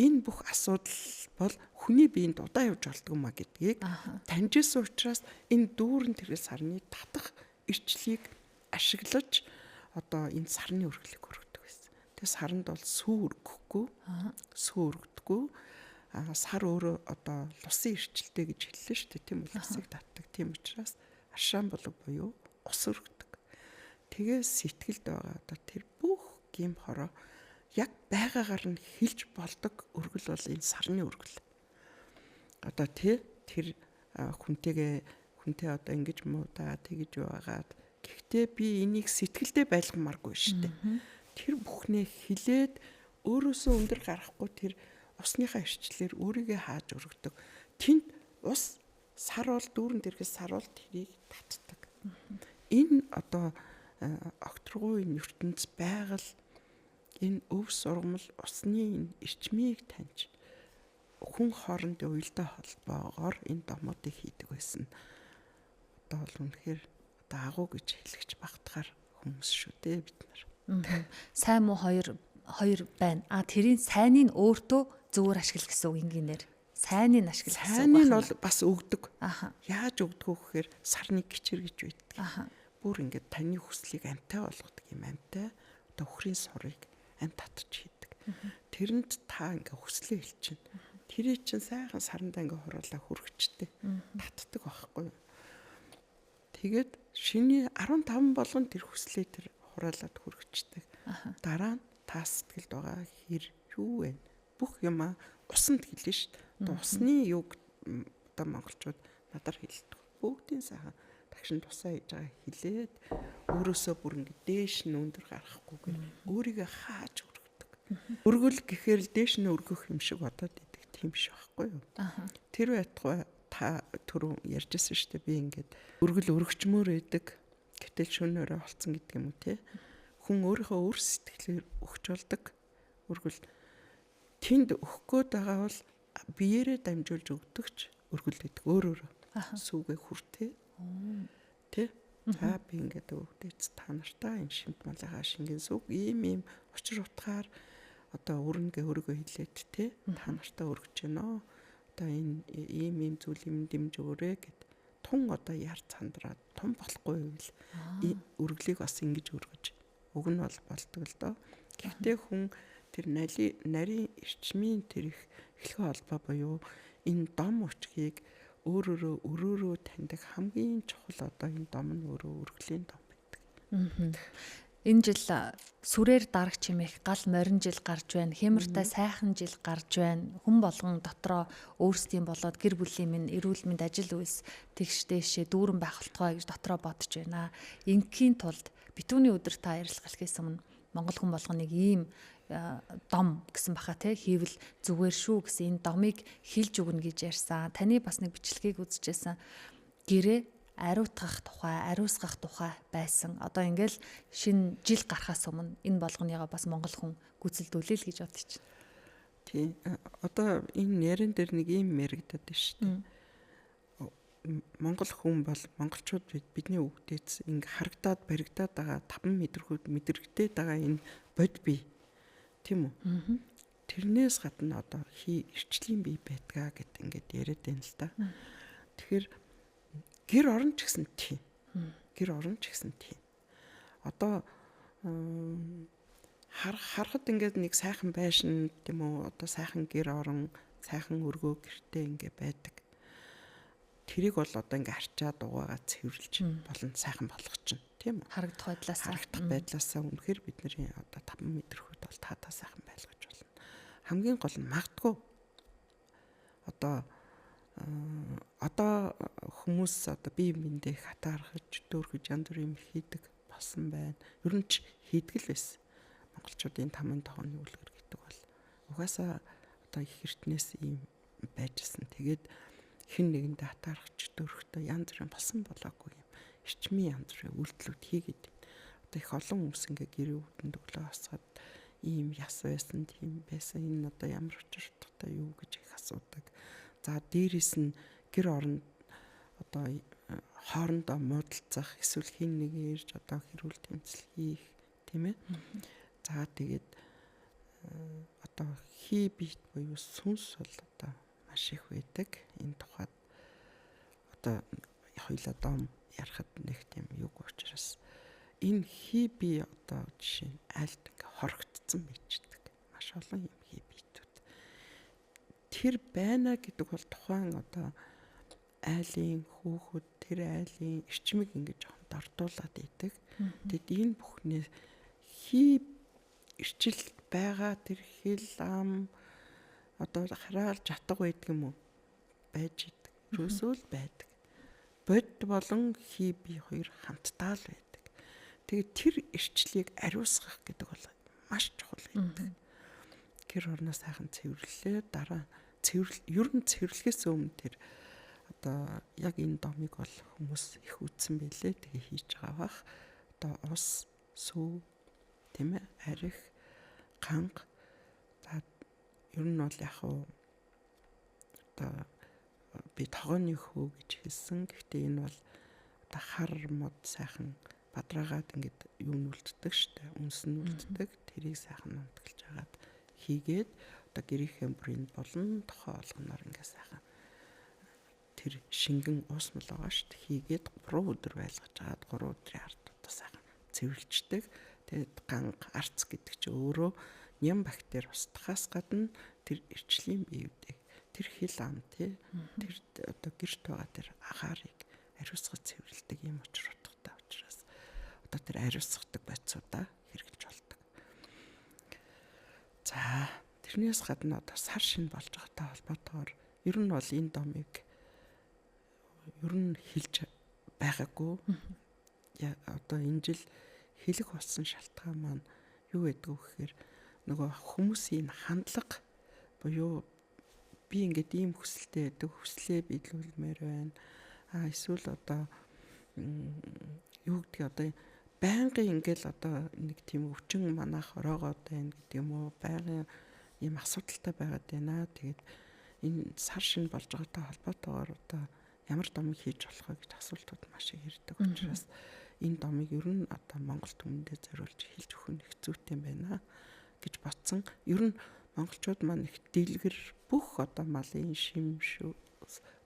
Энэ бүх асуудал бол хүний биеинд удаа явж болдгоо маа гэдгийг таньжсэн учраас энэ дүүрэн тэргэл сарны татах эрчлийг ашиглаж одоо энэ сарны өргөлийг өргөдөг байсан. Тэгээ саранд бол сүү өргөхгүй, сүү өргөдөггүй. Сар өөрөө одоо лусын эрчилтэй гэж хэллээ шүү дээ. Тийм үү, лусыг татдаг. Тийм учраас аршаан булаг буюу ус өргөдөг. Тэгээ сэтгэлд байгаа одоо тэр бүх гим хороо яг байгаагаар нь хэлж болдог өргөл бол энэ сарны өргөл. Одоо тэр хүнтэйгээ хүнтэй одоо ингэж муудаа тэгэж байгаад гэхдээ би энийг сэтгэлдээ байлгамааргүй шүү дээ. Тэр бүхнээ хилээд өөрөөсөө өндөр гарахгүй тэр усныхаа эрчлэлээр өөрийгөө хааж өргөдөг. Тэнд ус сар бол дүүрэн дэргэс сар бол тэрийг татдаг. Энэ одоо огторгуй ертөнц байгаль энэ өв сургамал усны энэ эрчмийг таньж хүн хоорондын уялдаа холбоогоор энэ домоодыг хийдэг байсан. Одоо бол үнэхээр одоо агуу гэж хэлэгч багтахаар хүмүүс шүү дээ бид нар. Сайн муу хоёр байна. А тэрийн сайныг өөртөө зөвөр ашигла гэсэн үг энгийнээр. Сайныг ашигла гэсэн үг. Сайныг бол бас өгдөг. Яаж өгдөг вэ гэхээр сарны гिचэр гэж байдаг. Бүр ингээд таны хүслийг амтай болгодог юм амтай. Одоо өхрийн сурыг ам татж хийдэг. Тэрэнд та ингээ хүслээ хэлчихнэ. Тэрий чинь сайхан сарандаа ингээ хуруулаа хүргэжтэй. Татдаг байхгүй юу? Тэгээд шиний 15 болгон тэр хүслээ тэр хураалаад хүргэждэг. Дараа нь та сэтгэлд байгаа хэр юу вэ? Бүх юмаа усанд хэлнэ шүү дээ. Одоо усны юг одоо монголчууд надаар хэлдэг. Бүгдийн сайхан тагшин тусаа хийж байгаа хилээд өөрөөсөө бүр ингэ дээш нь өндөр гарахгүйгээр өөрийгөө хааж өргөдөг. Өргөл гэхээр л дээш нь өргөх юм шиг бодоод идэг тийм биш байхгүй юу? Тэр байтугай та түрүү ярьжсэн шүү дээ, би ингээд өргөл өргөчмөр байдаг. Гэтэл шөнө өрөө олцсон гэдэг юм уу те. Хүн өөрийнхөө өр сэтгэлээр өгч болдог. Өргөл тэнд өгөх гээд байгаа бол биеэрээ дамжуулж өгдөгч өргөл гэдэг өөр өөр сүүгээ хүртээ. Тэ? За би ингээд өвдөөц та нартаа энэ шимт малыгаа шингэн сүг ийм ийм учир утгаар одоо өрнгээ өөрийгөө хилээд те та нартаа өргөж гэнэ. Одоо энэ ийм ийм зүйл юм дэмж өгөөрэй гэд тун одоо яар цандраад тун болохгүй байвал өргөлийг бас ингэж өргөж уг нь бол болдог л доо. Гэхдээ хүн тэр нарийн эрчмийн тэр их эхлэхээ холбоо буюу энэ дом өчгийг өөрөөрөө өрөөрөө таньдаг хамгийн чухал одоо энэ дом нь өөрөө өргөлийн дом байдаг. Энэ жил сүрээр дараг чимээх гал морин жил гарч байна. Хямартай сайхан жил гарч байна. Хүн болгон дотроо өөрсдийн болоод гэр бүлийн минь эрүүл мэнд ажил үйлс тэгш дээшээ дүүрэн байх болтугай гэж дотроо бодож байна. Ингийн тулд битүүний өдөр та ярилцлага хэлэхээс өмнө Монгол хүн болгоныг ийм дом гэсэн баха те хийвэл зүгээр шүү гэсэн энэ домыг хилж өгнө гэж ярьсан. Таны бас нэг бичлэгийг үзчихсэн. Гэрээ Ариутгах тухай, ариусгах тухай байсан. Одоо ингээл шинэ жил гарахаас өмнө энэ болгоныгоо бас монгол хүн гүйцэлдүүлээ л гэж бодож байна. Тийм. Одоо энэ яран дээр нэг юм яригдаад байна шүү дээ. Монгол хүн бол монголчууд бидний өвгдээц ингээ харагдаад баригдаад байгаа таван мэдрэгүүд мэдрэгдээд байгаа энэ бод бие. Тийм үү? Тэрнээс гадна одоо хий эрчлийн бие байдгаа гэд ингээд яриад байна л да. Тэгэхээр гэр орон ч гэсэн тийм. Гэр орон ч гэсэн тийм. Одоо харахад ингээд нэг сайхан байшин тийм үү? Одоо сайхан гэр орон, сайхан өргөө гэртээ ингээ байдаг. Тэрийг бол одоо ингээ арчаад угаагаа цэвэрлж болон сайхан болгочихно, тийм үү? Харагдах байдлаасаа. Харагдах байдлаасаа үнэхээр бидний одоо 5 мэдрэхүйд бол та сайхан байлгаж болно. Хамгийн гол нь магадгүй одоо хүмүүс одоо бие биендээ хатаархаж, дөөрхөж янз бүрийн юм хийдэг болсон байна. Ер нь ч хийдэг л байсан. Монголчуудын таман тогооны үлгэр гэдэг бол угаасаа одоо их эртнээс ийм байжсэн. Тэгээд хэн нэгэндээ хатаархаж, дөөрхтөө янз бүрийн болсон болоогүй юм эрчмийн янз бүрийн үйлдэлүүд хийгээд байна. Одоо их олон хүмүүс ингээ гэрээ үүдэнд өглөө босгоод ийм яс байсан, тийм байсан. Энэ одоо ямар учир утгатай юу гэж их асуудаг. За дээрээс нь гэр оронд одоо хоорондоо муудалцах, эсвэл хин нэг ирж одоо хэрүүл тэмцэл хийх, тийм ээ. За тэгээд одоо хий биет буюу сүнс бол одоо маш их байдаг. Энэ тухайд одоо хоёлаа дом ярахад нэг тийм юг учраас энэ хий бие одоо жишээ нь айлд ингээ хорогдсон байждаг. Маш олон юм хий биетүүд. Тэр байна гэдэг бол тухайн одоо айлын хүүхэд, тэр айлын эрчмийг ингээ жоохон дордуулаад идэг. Тэгэд энэ бүхнээ хий эрчил байгаа тэр хэл ам одоо хараал жатга байдаг юм уу? Байж идэг. Ерөөсөө л байдаг. Бод болон хий бие хоёр хамтдаа л байдаг. Тэгээд тэр эрчлийг ариусгах гэдэг бол маш чухал байдаг. Гэр орноо сайхан цэвэрлээ. Дараа цэвэрлэл ер нь цэвэрлэхээс өмнө тэр одоо яг энэ домыг бол хүмүүс их үтсэн байлээ. Тэгээ хийж байгаа бах. Одоо ус, сүү, тийм ээ, арх, ганга. За ер нь бол яг уу одоо би тогооны хөө гэж хэлсэн. Гэхдээ энэ бол одоо хар мод сайхан бадраагаад ингээд юу нүлддэг штэ. Үнс нь үлддэг. Тэрийг сайхан унтгалж агаад хийгээд одоо гэрийнхээ бүрийн болон тохоо олгоноор ингээд сайхан тэр шингэн уус мөл байгаа штэ. Хийгээд 3 өдөр байлгаж агаад 3 өдрийн ард одоо сайхан цэвэрлждэг. Тэгээд ганга, арц гэдэг чи өөрөө ням бактери устгахаас гадна тэр эрчлийн биеүүдийг тэр хил ам тий тэр одоо гэрт байгаа тэр агаарыг ариусгаж цэвэрлэдэг юм учир утгатай учраас одоо тэр ариусгадаг бодисуудаа хэрэглэж болдог. За тэрнээс гадна одоо сар шинэ болж байгаатай холбоотойгоор ер нь бол энэ домыг ер нь хэлж байгаагүй. Одоо энэ жил хэлэх болсон шалтгаан маань юу гэдэг вэ гэхээр нөгөө хүмүүсийн хандлага буюу би ингээд ийм хүсэлтэй байдаг, хүслээ биелүүлмээр байна. А эсвэл одоо юу гэдгийг одоо байнгын ингээл одоо нэг тийм өвчин манах ороогоод байна гэдэг юм уу, байнгын ийм асуудалтай байгаад байна. Тэгээд энэ сар шинэ болж байгаатай холбоотойгоор одоо ямар домыг хийж болох вэ гэж асуултууд маш их ирдэг учраас энэ домыг ер нь одоо Монгол түмэндээ зориулж хэлж өгөх нь их зүйтэй юм байна гэж бодсон. Ер нь монголчууд маань их дэлгэр бүх одоо малын шим шүү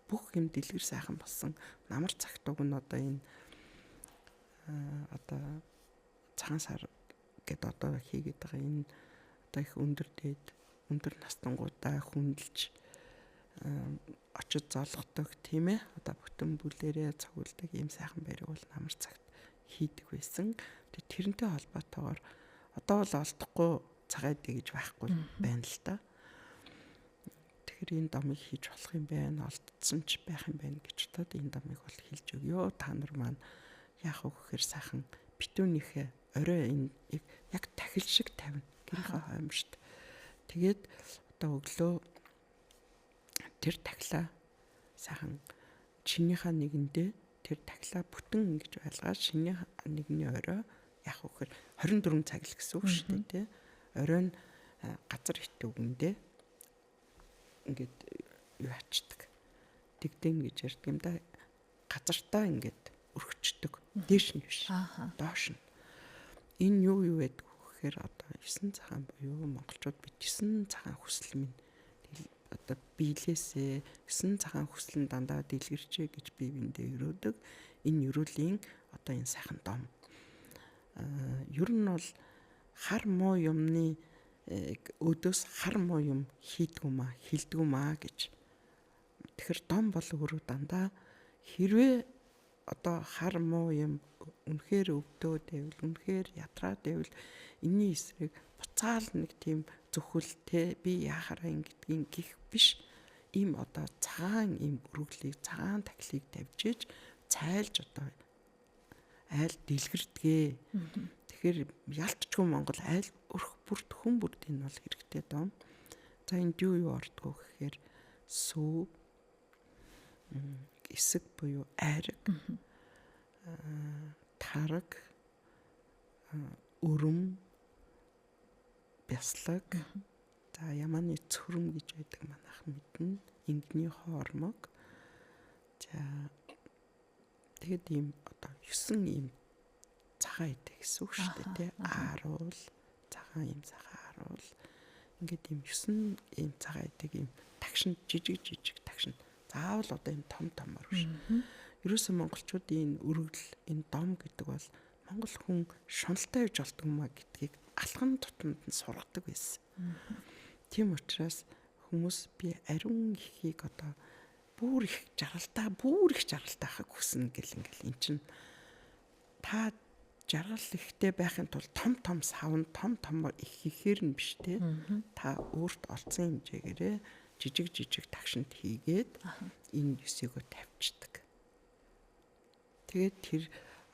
бүх юм дэлгэр сайхан болсон. Намар цагт уг нь одоо энэ одоо цагаан сар гэд одоо хийгээд байгаа энэ одоо их өндөр дээд өндөр настангуудаа хүндэлж очиж золгодог тийм ээ. Одоо бүтэн бүлэрээ цугулдаг ийм сайхан байрыг бол намар цагт хийдэг байсан. Тэгээ тэрнтэй холбоотойгоор одоо бол олдохгүй цагаан дэ гэж байхгүй байна л да. Тэгэхээр энэ домыг хийж болох юм байна, олдсон ч байх юм байна гэж бодоод энэ домыг бол хэлж өгөө. Та нар маань яах вэ гэхээр сайхан битүүнийхээ орой энэ яг тахил шиг тавина. Гэрийнхээ хойморт. Тэгээд одоо өглөө тэр тахилаа сайхан чинийхээ нэгэндээ Тэр тахилаа бүтэн ингэж байлгаад шинийн нэгний орой яг үхээр 24 цаг л гэсэн үг шүү дээ, тий. Орой нь газар итүүгэндээ ингээд юу ачдаг. Дэгдэн гэж ярьдаг юм да. Газартаа ингээд өргөчдөг. Дээш нь биш. Доош нь. Энэ юу юу байдаг вэ гэхээр одоо 9 цагаан буюу монголчууд бид 9 цагаан хүсэл минь одоо биелээсээ 9 цагаан хүсэл нь дандаа дэлгэрчээ гэж бие биендээ өрөөдөг. Энэ өрөөлийн одоо энэ сайхан дом. Ер нь бол хар муу юмны өөдөөс хар муу юм хийдгүү маа, хилдгүү маа гэж. Тэгэхээр дом бол өөрөө дандаа хэрвээ одоо хар муу юм үнэхээр өвдөөд байвал, үнэхээр ятраад байвал энэний эсрэг буцаал нэг тийм зөвхөлтэй би яхаараа ингэдгийг гих биш. Ийм одоо цагаан ийм өргөлийг, цагаан тахилыг тавьж иж цайлж одоо айл дэлгэрдэгэ. Тэгэхээр ялтчгүй Монгол айл өрх бүрт хүн бүрт энэ бол хэрэгтэй дом. За энд юу юу ордгоо гэхээр сүү, эсэг буюу айраг, тараг, өрөм, бяслаг, за ямааны цөрөм гэж байдаг манайх мэднэ, энгний хоормог. За тэгэд ийм одоо 9 ийм цагаан идэх гэсэн үг шүү дээ, тий. Ааруул, цагаан ийм цагаан ааруул. Ингээд ийм 9 ийм цагаан идэг ийм тагшин, жижиг жижиг тагшин. Заавал одоо ийм том томор биш. Ерөөсөө монголчуудын энэ өргөдөл, энэ дом гэдэг бол монгол хүн шуналтай байж болдго юм а гэдгийг алхам тутамд нь сургадаг байсан. Тийм учраас хүмүүс би ариун ихийг одоо бүр их жаргалтай, бүр их жаргалтай байхыг хүснэ гэл ингээл эн чин та жаргал ихтэй байхын тулд том том савн, том том их хийхээр нь биш те. Та өөрт олцсон хэмжээгээрээ жижиг жижиг тагшинд хийгээд энэ ёсыгоо тавьчихдаг. Тэгээд тэр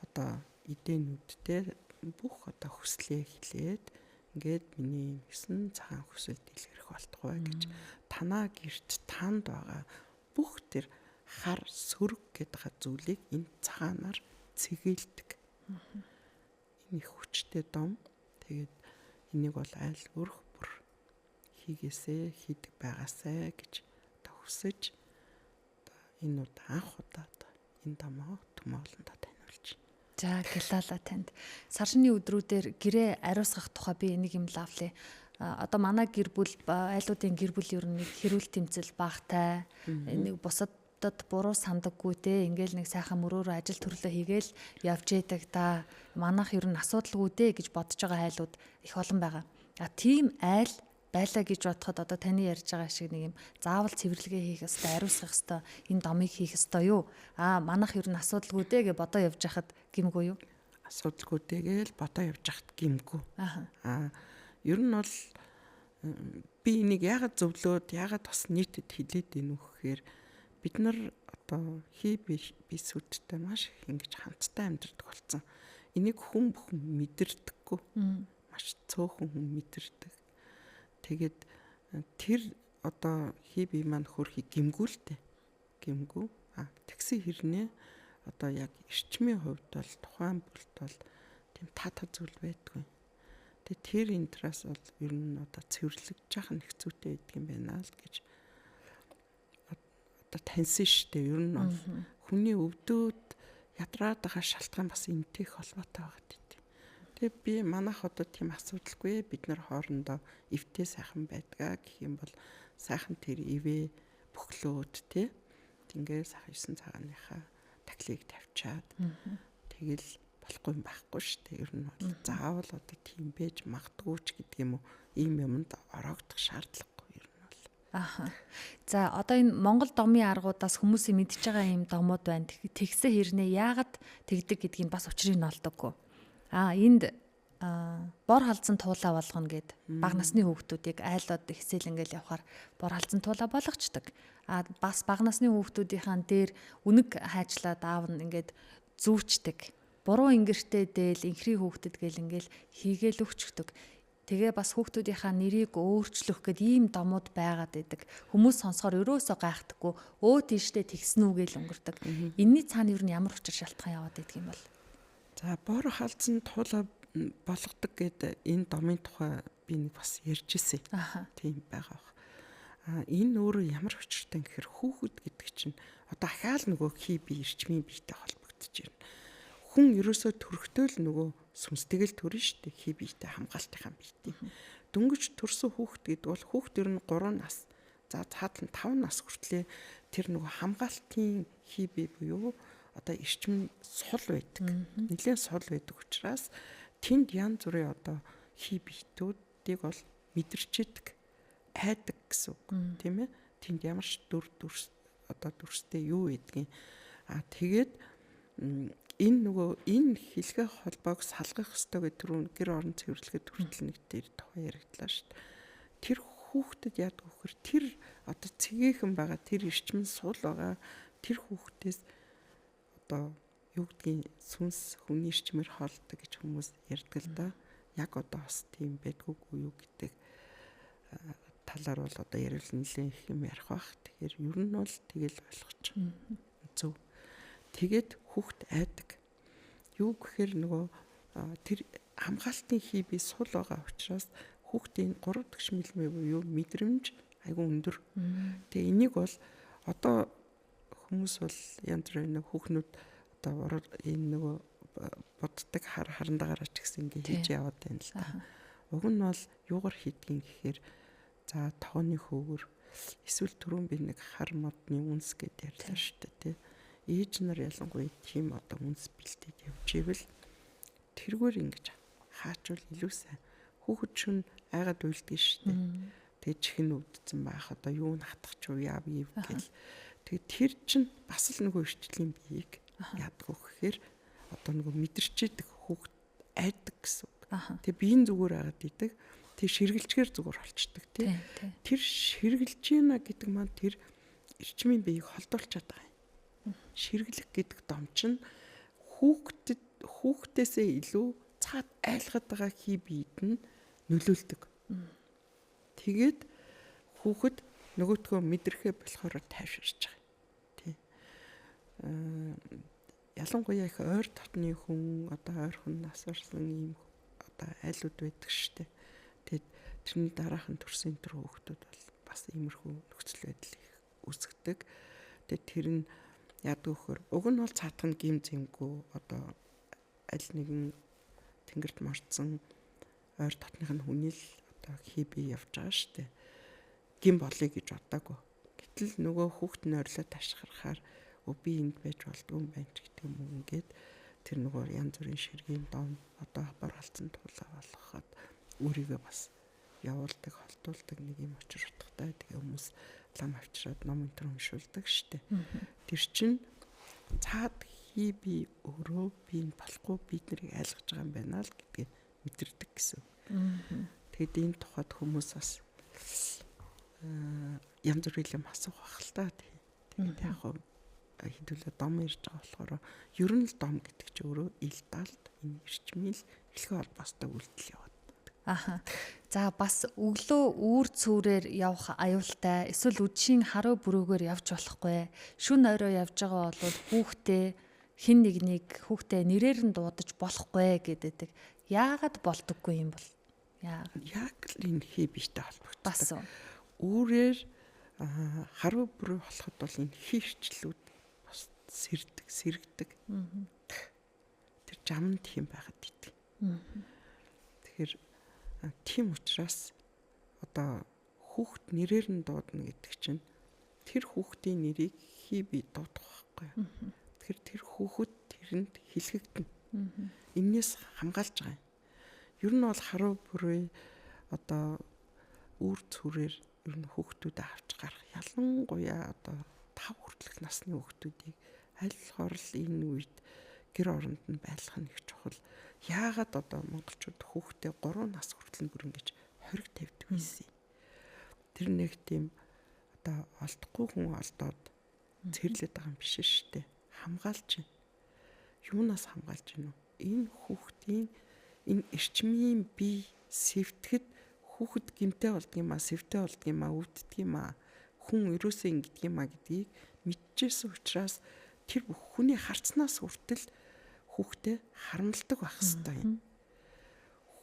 одоо эдэнүүдтэй бүх одоо хүслээ хилээд ингээд миний 9 цагаан хүсэл дэлгэрэх болтугай гэж танаа гэрт танд байгаа бүх тэр хар сөрөг гэдэг зүйлийг энэ цагаанаар цэгэлдэг. Энэ их хүчтэй дом. Тэгээд энийг бол айл өрх бүр хийгээсээ, хийдэг байгаасай гэж одоо хүсэж одоо энэ удаа анх удаа энэ домоо Төмөөлөндөө таниулж. За гэлала танд. Сар шинийн өдрүүдээр гэрээ ариусгах тухай би энийг юм лавлээ. Одоо манай гэр бүл, айлуудын гэр бүл ер нь нэг хэрүүл тэмцэл багтай. Нэг бусадад буруу сандаггүй те. Ингээл нэг сайхан мөрөөрөө ажил төрлөө хийгээл явж яадаг та. Манайх ер нь асуудалгүй дээ гэж бодож байгаа айлууд их олон байгаа. А тийм айл байлаа гэж бодоход одоо таны ярьж байгаа шиг нэг юм заавал цэвэрлэгээ хийх ёстой, ариусгах ёстой, энэ домыг хийх ёстой юу? Аа манайх ер нь асуудалгүй дээ гэж бодоо явж хахад гимгүй юу? Асуудалгүй дээ гэж бодоо явж хахад гимгүй. Аа ер нь бол би энийг яагаад зөвлөөд, яагаад бас нийтэд хилээд ийн үү гэхээр бид нар одоо хий бисүүдтэй маш их ингэж хамттай амьдардаг болсон. Энийг хүн бүхэн мэдэрдэггүй. Маш цөөхөн хүн мэдэрдэг. Тэгээд тэр одоо хий бие маань хөрхи гимгүү л дээ. Гимгүү. А тэгсэн хэрнээ одоо яг эрчмийн хувьд бол тухайн бүрт бол тийм та та зүйл байдгүй. Тэгээд тэр энтраас бол ер нь одоо цэвэрлэж яах нь хэцүүтэй байдаг юм байна л гэж одоо таньсан шүү дээ. Ер нь бол хүний өвдөөд ядраад байгаа шалтгаан бас энтэй их холбоотой байгаа гэдэг. Тэгээ би манайх одоо тийм асуудалгүй, бид нар хоорондоо эвтэй сайхан байдгаа гэх юм бол сайхан тэр ивэ бөхлөөд тий ингээд сайхан 9 цагааныхаа тахлыг тавьчаад тэгэл болохгүй юм байхгүй шүү дээ. Ер нь бол заавал одоо тийм байж магадгүй ч гэдэг юм уу, ийм юмд ороогдох шаардлагагүй ер нь бол. Аха. За одоо энэ Монгол домын аргуудаас хүмүүсийн мэдж байгаа ийм домууд байна. Тэгсэн хэрнээ яагаад тэгдэг гэдгийг бас учрыг нь олдоггүй. Аа энд бор халзан туулаа болгоно гэд бага насны хүүхдүүдийг айлууд хисэл ингээл явхаар бор халзан туулаа болгочдөг. Аа бас бага насны хүүхдүүдийнхаа дээр үнэг хайчлаад аав нь ингээд зүүчдэг. Буруу ингэртэй дээл инхрийн хүүхдэд гэл ингээл хийгээл өгчдөг. Тэгээ бас хүүхдүүдийнхаа нэрийг өөрчлөх гэд ийм домууд байгаад байдаг. Хүмүүс сонсохоор ерөөсөө гайхдаггүй. Өө тийштэй тэгсэн үү гээл өнгөрдөг. Энийний цаана ер нь ямар учир шалтгаан яваад байдаг юм бол? За бор халдсан туулаа болгодог гэд энэ домын тухай би нэг бас ярьж ирсэн. Тийм байгаа бах. А энэ өөрөө ямар учиртай гэхээр хүүхэд гэдэг чинь одоо ахаал нөгөө хий бие эрчмийн биетэй холбогдож байна. Хүн ерөөсөө төрөхтөө л нөгөө сүнстэйгэл төрнө шүү дээ. Хий биетэй хамгаалтынхаа биетэй. Дөнгөж төрсөн хүүхэд гэдэг бол хүүхэд ер нь 3 нас, за цаадал нь 5 нас хүртлээр тэр нөгөө хамгаалтын хий бие буюу одоо эрчим сул байдаг. Нэлээд сул байдаг учраас тэнд янз бүрийн одоо хий биетүүдийг бол мэдэрчээдэг, айдаг гэсэн үг, тийм ээ. Тэнд ямар ч дүр дүрс одоо дүрстэй юу байдгийг. А тэгээд энэ нөгөө энэ хилгээ холбоог салгах ёстой гэдэг түрүүн гэр орон цэвэрлэхэд хүртэл нэг дээр тухай яригдлаа шүү дээ. Тэр хүүхдэд яадаг вөхөр тэр одоо цэгээхэн байгаа, тэр эрчим сул байгаа тэр хүүхдээс одоо юу гэдгийг сүнс хүний эрчмээр хоолдог гэж хүмүүс ярьдаг л да. Яг одоо бас тийм байдгүй юу гэдэг талаар бол одоо ярил нэлээд их юм ярих бах. Тэгэхээр ер нь бол тэгэл ойлгож зөв. Тэгээд хүүхд айдаг. Юу гэхээр нөгөө тэр хамгаалтын хий бие сул байгаа учраас хүүхдийн 3 дахь мэлмээ буюу мэдрэмж айгүй өндөр. Тэгээ энийг бол одоо хүмүүс бол янз бүрийн нэг хүүхнүүд одоо энэ нөгөө боддог хар харандаагаараа ч гэсэн ингээ хийж яваад байна л да. Уг нь бол юугаар хийдгийг гэхээр за тогооны хөөгөр эсвэл түрүүн би нэг хар модны үнс гэдээ ярьлаа шүү дээ, тий. Ээж нар ялангуяа тийм одоо үнс бэлдээд явж ивэл тэргээр ингэж хаачвал илүү сайн. Хүүхэд шүн айгаад уйлдаг шүү дээ. Тэгээ чихэн өвдсөн байх одоо юу н хатах ч уу яав ив гэл. Тэгээ тэр чин бас л нөгөө эрчлийн биеийг яадаг гэхээр одоо нөгөө мэдэрчээдэг хүүхэд айдаг гэсэн үг. Тэгээ биеийн зүгээр айгаад идэг. Тэр ширгэлчгээр зүгээр болчдөг тий. Тэр ширгэлж гинэ гэдэг маань тэр эрчмийн биеийг холдуулчаад байгаа юм. Ширгэлэх гэдэг дом чинь хүүхдээсээ илүү цаад айлгад байгаа хий биед нь нөлөөлдөг. Тэгээд хүүхэд нөгөөтгөө мэдрэхээ болохоор тайвширч байгаа. Тий. Ялангуяа их ойр дотны хүн одоо ойрхон нас барсан ийм одоо айлууд байдаг штэ. Тэгээд тэрний дараахан төрсөн тэр хүүхдүүд бол бас иймэрхүү нөхцөл байдал их үүсгдэг. Тэгээд тэр нь яадаг вөхөр уг нь бол цаатах нь гим зэмгүй одоо аль нэгэн тэнгэрт морцсон ойр дотных нь хүний л одоо хий бие явж байгаа штэ. Гим болъё гэж бодоагүй. Гэтэл нөгөө хүүхд нь орилоо ташгарахаар би энд байж болдгүй юм байна ч гэдэг юм уу ингээд тэр нөгөө янз бүрийн ширгийн дом одоо бор халдсан туулаа болгоход өөрийгөө бас явуулдаг, холдуулдаг нэг юм учир утгатай. Тэгээ хүмүүс лам авчираад ном энэ төр уншуулдаг штэ. Тэр чинь цаад хий би өөрөө би энэ болохгүй бид нарыг айлгаж байгаа юм байна л гэдгийг мэдэрдэг гэсэн. Тэгэд энэ тухайд хүмүүс бас янз бүрийн юм асуух байх л та. Тэгээд яг хөө хэдүүлээ дом ирж байгаа болохоор ер нь л дом гэдэг чинь өөрөө ил далд энэ эрчмийн л хэлхээ холбоостой үйлдэл яваад. Аха. За бас өглөө үүр цүүрээр явах аюултай эсвэл үдшийн харуу бүрүүгээр явж болохгүй. Шүн орой явж байгаа бол хүүхдээ хин нэгнийг хүүхдээ нэрээр нь дуудаж болохгүй гэдэг. Яагаад болдоггүй юм бол? Яагаад? Яг л энэ хий биетэй холбогддог. Бас үүрээр харуу бүрүү болоход бол энэ хий эрчлүүд бас сэрдэг, сэргдэг. Тэр жам нь тийм байгаад идэг. Тэгэхээр тийм учраас одоо хүүхд нэрээр нь дуудана гэдэг чинь тэр хүүхдийн нэрийг хий бие дуудах байхгүй юу? Тэгэхээр тэр хүүхэд тэрэнд хилхэгдэнэ. Эннээс хамгаалж байгаа юм. Ер нь бол харуу бүрээ одоо үр цүрээр ер нь хүүхдүүдэд авч гарах ялангуяа одоо 5 хүртэлх насны хүүхдүүдийг аль болохоор л энэ үед гэр оронд нь байлгах нь их чухал. Яагаад одоо монголчууд хүүхдээ 3 нас хүртэл бүр ингэж хориг тавьдаг байсан юм. Тэр нэг тийм одоо олдохгүй хүн олдоод цэрлээд байгаа юм биш шүү дээ. Хамгаалж байна. Юунаас хамгаалж байна вэ? Энэ хүүхдийн энэ эрчмийн бие Сэвтгэд хүүхэд гимтэй болдго юм а, сэвтэй болдго юм а, өвддөг юм а, хүн ерөөсөө ингэдэг юм а гэдгийг мэдчихсэн учраас тэр бүх хүний харцнаас хүртэл хүүхдээ харамлдаг байх хэрэгтэй юм.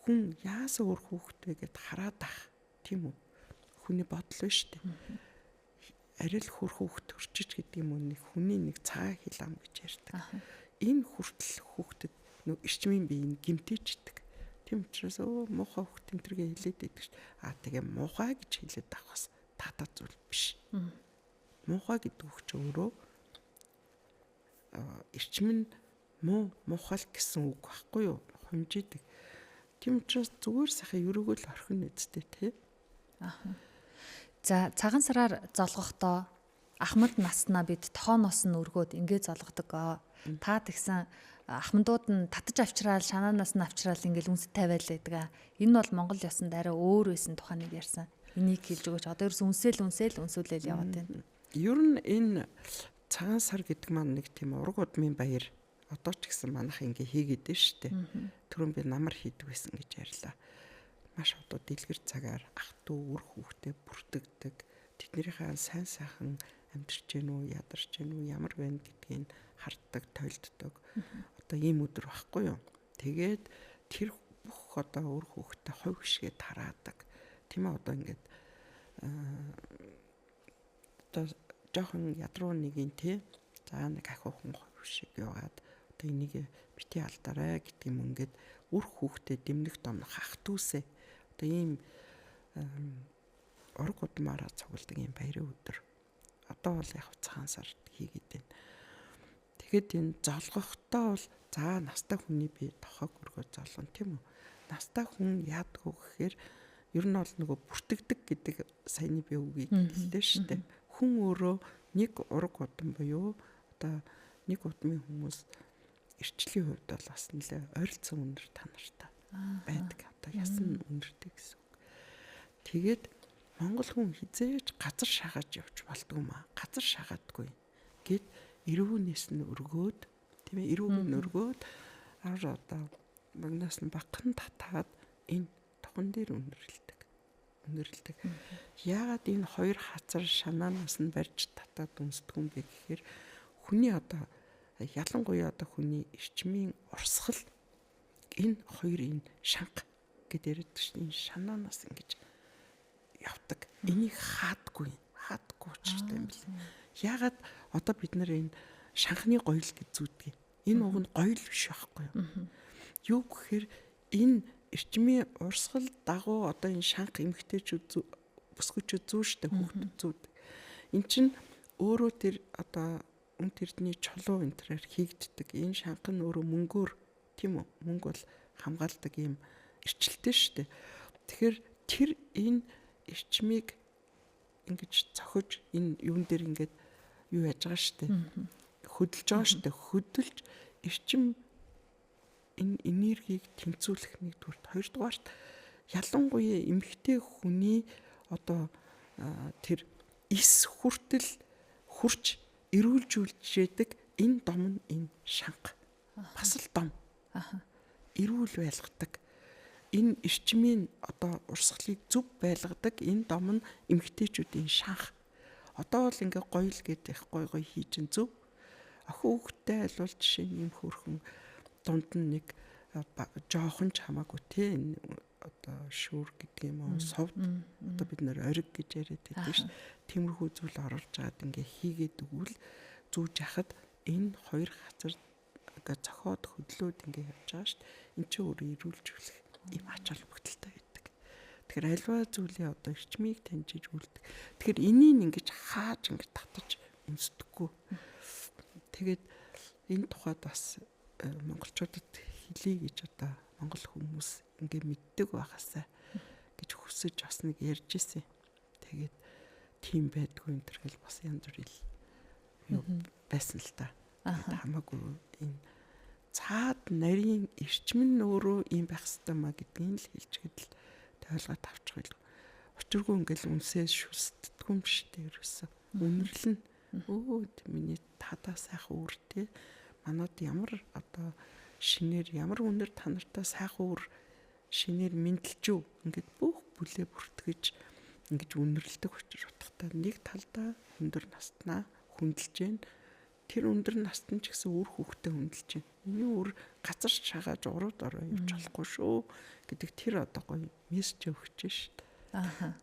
Хүн яасан өөр хүүхэд вэ гэд хараад ах, тийм үү? Хүний бодол биш үү? Арай л хөр хүүхэд төрчиж гэдэг юм уу, нэг хүний нэг цагаан хил ам гэж ярьдаг. Энэ хүртэл хүүхдэд нөө эрчмийн бие нь гимтэйчдэг. Тийм учраас өө муухай хүүхд энтергээ хэлээд байдаг ш. Аа тэгээ муухай гэж хэлээд авах бас таатай зүйл биш. Муухай гэдэг үг чи өөрөө эрчим нь муу муухай гэсэн үг байхгүй юу? Хумжидэг. Тийм учраас зүгээр сайхан ерөөгөө л орхино үсттэй тий. Аа. За цагаан сараар золгохдоо ахмад наснаа бид тооноос нь өргөөд ингэ золгодог. Та тэгсэн ахмадууд нь татаж авчраал шанаанаас нь авчраал ингээл үнс тавиал байдаг. Энэ бол Монгол ёсонд арай өөр байсан тухайг ярьсан. Энийг хэлж өгөөч. Одоо ерөөс үнсэл үнсэл үнсүүлэл яваад байна. Ер нь энэ цагаан сар гэдэг маань нэг тийм ураг удмын баяр одоо ч гэсэн манайх ингээ хийгээд байна шүү дээ. Түрүүн би намар хийдэг байсан гэж ярьлаа. Маш одоо дэлгэр цагаар ах トゥ үр хүүхдээ бүртгэдэг. Тэднийхээ сайн сайхан амьдарч гэнэ үү, ядарч гэнэ үү, ямар байна гэдгийг харддаг, тойлддог. Одоо ийм өдөр байхгүй юу? Тэгээд тэр бүх одоо үр хүүхдээ хувь хишгээ тараадаг. Тийм ээ, одоо ингээд одоо жоохон ядруу нэг юм тий. За нэг ахиухан хувь шиг яваад одоо энийг бити алдарай гэдэг юм ингээд үр хүүхдээ дэмнэх домнох ах дүүсээ одоо ийм ураг удмаараа цугладаг юм баярын өдөр. Одоо бол яг цагаан сард хийгээд байна. Тэгэхэд энэ золгохдоо бол за настай хүний бие тохойг өргөө золгоно тийм үү? Настай хүн яадгүй гэхээр ер нь бол нөгөө бүртгэдэг гэдэг саяны би үгийг хэллээ шүү дээ. Хүн өөрөө нэг ураг удам буюу одоо нэг удмын хүмүүс эрчлийн хувьд бол бас нэлээ ойролцоо үнэр танартай байдаг. Одоо ясан үнэртэй гэсэн үг. Тэгээд Монгол хүн хизээж газар шагааж явж болдгүй маа. Газар шагаадгүй гэд эрүүнээс нь өргөөд тийм ээ, эрүүг нь өргөөд ар одоо магнаас нь багхан татаад энэ тохон дээр үнэрлэдэг. Үнэрлэдэг. Яагаад энэ хоёр хазар шанаанаас нь барьж татаад үнсдэг юм бэ гэхээр хүний одоо ялангуяа одоо хүний эрчмийн урсгал энэ хоёр энэ шанга гэд яриад шүү дээ. Энэ шанаанаас ингэж явдаг. Энийг хаадгүй. Хаадгүй учиртай юм бэл. Яагаад одоо бид нар энэ шанхны гоёл гэж зүүдгийг. Энэ уг нь гоёл биш байхгүй юу? Юу гэхээр энэ эрчмийн урсгал дагуу одоо энэ шанх эмгтээчүүд бүсгүүчүүд зүү штэ, хүүхдүүд зүүдэг. Эн чинь өөрөө тэр одоо үнт эрдний чулуу энэ төрөөр хийгддэг. Энэ шанх нь өөрөө мөнгөөр тийм үү? Мөнгө бол хамгаалдаг юм эрчилтэй штэ. Тэгэхээр тэр энэ эрчмийг ингэж цохиж энэ юун дээр ингээд юу яаж байгаа штэ. Хөдөлж байгаа штэ. Хөдөлж эрчим энэ энергийг тэнцвүүлэх нэгдүгürt. Хоёрдугаарт ялангуяа эмэгтэй хүний одоо тэр эс хүртэл хурж эрүүлжүүлжээдэг энэ дом нь энэ шанга. Бас л дом. Эрүүл байлгадаг. Энэ эрчмийн одоо урсгалыг зөв байлгадаг энэ дом нь эмэгтэйчүүдийн шанх. Одоо бол ингээ гоёл гэдэг их гой гой хийж ин зөв. Охин хүүхдтэй айлвал жишээ нь юм хөрхөн дунд нь нэг жоохон ч хамаагүй те энэ одоо шүүр гэдэг юм уу сувд одоо бид нэр ориг гэж яриад байдаг ш. Тиймэрхүү зүйл оруулж агаад ингээ хийгээд өгвөл зүүж яхад энэ хоёр хазар ингээ цохоод хөдлөөд ингээ явж байгаа ш. Энд чинь өөрөө эрүүлжүүлэх ийм ач холбогдолтой байдаг. Тэгэхээр альва зүйлээ одоо эрчмийг таньжиж үлдэх. Тэгэхээр энийг ингэж хааж ингэ татаж үнсдэггүй. Тэгээд энэ тухайд бас монголчуудад хэлье гэж одоо монгол хүмүүс ингээ мэддэг байхасаа гэж хүсэж бас нэг ярьж ирсэн. Тэгээд тийм байдгүй энэ төр гэл бас янз бүрийн юу байсан л та. Тэгээд хамаагүй энэ цаад нарийн эрчим нь өөрөө ийм байх хэвээр маа гэдгийг л хэлчихэд л ойлгоод авчих байл. Учиргүй ингээл үнсээ шүсддэггүй юм шүү дээ ерөөсөө. Үнэрлэн. Өө миний тадаа сайхан үр те. Манад ямар одоо шинээр ямар үнэр та нартай сайхан үр Шинээр мэндэлж үү ингээд бүх бүлээ бүртгэж ингэж үнэрлэдэг учир утгатай. Нэг талдаа өндөр наснаа хүндэлж гэн. Тэр өндөр наст нь ч гэсэн үр хүүхдээ хүндэлж гэн. Миний үр газар шагааж урууд ороо явж болохгүй шүү гэдэг тэр одоо гоё мессеж өгч шít. Ааха.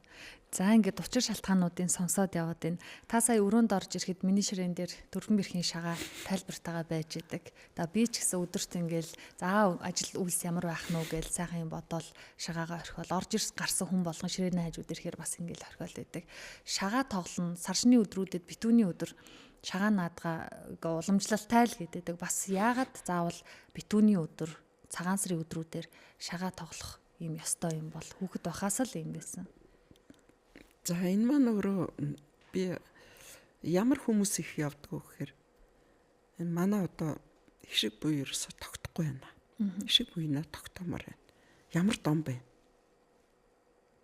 За ингээд учир шалтгаануудын сонсоод яваад байна. Та сая өрөөнд орж ирэхэд миний ширээн дээр дөрвөн бэрхийн шагаа тайлбартайгаа байж идэг. За би ч гэсэн өдөрт ингээл за ажил үйлс ямар байх нь уу гээл сайхан юм бодоол шагаагаа орхиол орж ирс гарсан хүн болгон ширээний хажууд ирэхээр бас ингээл орхиол идэг. Шагаа тоглоно. Сар шинийн өдрүүдэд битүүний өдөр шагаа наадгаа уламжлалтай л гэдэг. Бас яагаад заавал битүүний өдөр цагаан сарын өдрүүдээр шагаа тоглох юм ёстой юм бол хүүхэд байхаас л юм байсан. За энэ маань өөрөө би ямар хүмүүс их явдаг вэ гэхээр энэ манай одоо хишиг буй ерөөсө тогтохгүй байна. Хишиг буйнаа тогтоомоор байна. Ямар дом бэ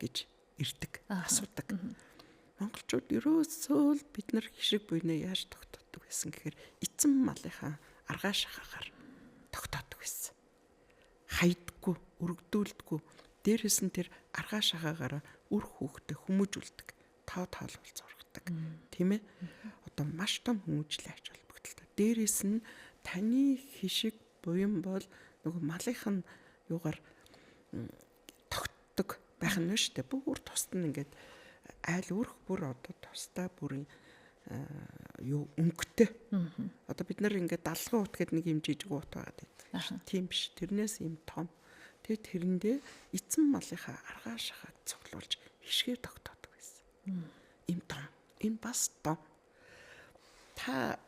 гэж ирдэг, асуудаг. Монголчууд ерөөсөө л бид нар хишиг буйнаа яаж тогтоодог байсан гэхээр эцэн малынхаа аргаа шахаагаар тогтоодог байсан. Хайдаггүй, өргөдүүлдэггүй. Дээрээс нь тэр аргаа шахаагаараа үр хүүхдээ хүмүүжүүлдэг. Тав таалуул зургадаг. Тийм ээ? Одоо маш том хүмүүжлийн ач холбогдолтой. Дээрээс нь таны хишиг буян бол нөгөө малынх нь юугаар тогтдог байх нь шүү дээ. Бүр тусад нь ингээд айл өрх бүр одоо тусдаа бүрийн юу өнгөтэй. Одоо бид нар ингээд далган ут гэдэг нэг юм жижиг ут байгаа гэдэг. Тийм биш. Тэрнээс юм том. Тэгээ тэрэндээ эцэн малынхаа аргаа шахааг цуглуулж хишгээр тогтоодог байсан. Им том. Энэ бас том. Та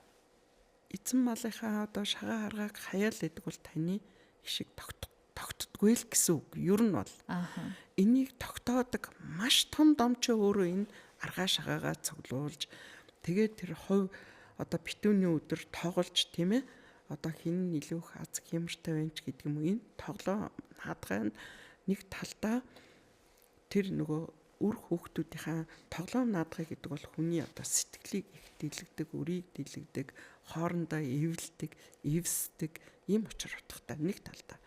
эцэн малынхаа одоо шагаа аргааг хаяал идэг бол таны хишиг тогтдоггүй л гэсэн үг. Ер нь бол. Энийг тогтоодог маш том домч өөрөө энэ аргаа шагаагаа цуглуулж тэгээд тэр хувь одоо битүүний өдөр тоглож тийм ээ одоо хин илүү их аз хямартай байна ч гэдэг юм уу энэ тоглоо наадгаа нэг талдаа тэр нөгөө үр хүүхдүүдийнхаа тоглоом наадгыг гэдэг бол хүний одоо сэтгэлийг их дэлгдэг, өрийг дэлгдэг, хоорондоо эвлдэг, эвсдэг ийм учир утгатай нэг талдаа.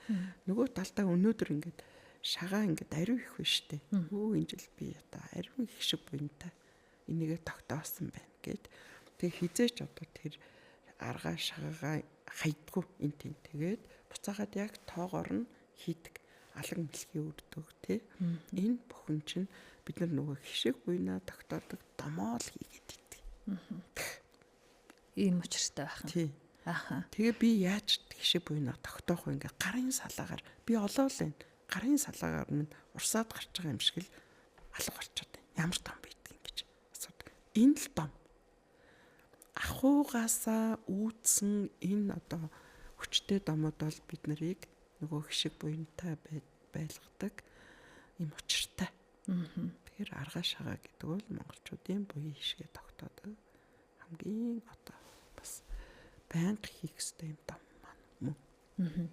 Нөгөө талдаа өнөөдөр ингээд шагаа ингээд ариу их биш үү? Өө энэ жил би одоо ариу их шиг буянтай энийгээ тогтоосон байна гэд. Тэгээ хизээч одоо тэр аргаа шагаагаа хайдггүй энэ тийм. Тэгээд буцаагаад яг тоогоор нь хийдэг алаг мэлхий өрдөг тий. Энэ бүхэн чинь бид нар нөгөө хишиг буйнаа тогтоодог домоол хийгээд идэг. Ийм учиртай байх нь. Тий. Аха. Тэгээ би яаж хишиг буйнаа тогтоох вэ ингээ гарын салаагаар би олоол энэ гарын салаагаар минь урсаад гарч байгаа юм шиг л алга болчиход байна. Ямар дом байдгийг ингэж асуудаг. Энэ л дом. Ахуйгаасаа үүдсэн энэ одоо хүчтэй домод бол бид нарыг нөгөө хишиг буянтай байлгадаг юм учиртай. Тэгэхээр аргаа шагаа гэдэг бол монголчуудын буян хишгээ тогтоодог хамгийн одоо бас байнга хийх ёстой юм дом маань мөн.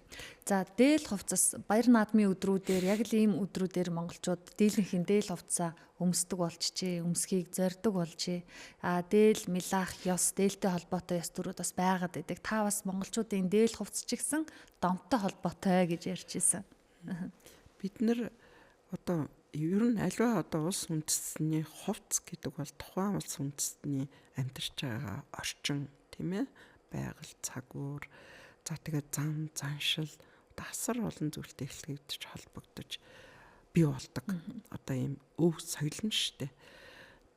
За дээл хувцас баяр наадмын өдрүүдээр яг л ийм өдрүүдээр монголчууд дийлэнхийн дээл хувцасаа өмсдөг болжээ, өмсхийг зорддог болжээ. А дээл, милах, ёс, дээлтэй холбоотой ёс төрүүд бас байгаад байдаг. Та бас монголчуудын дээл хувцас ч гэсэн домтой холбоотой гэж ярьж ирсэн. Бид нар одоо ер нь аливаа одоо улс үндэстний хувцас гэдэг бол тухайн улс үндэстний амьдарч байгаа орчин тийм ээ, байгаль, цаг үр, за тэгээд зам, заншил одоо асар олон зүйлтэй эхлэгдэж холбогдож бий болдог. Одоо ийм өв соёл нь штэ.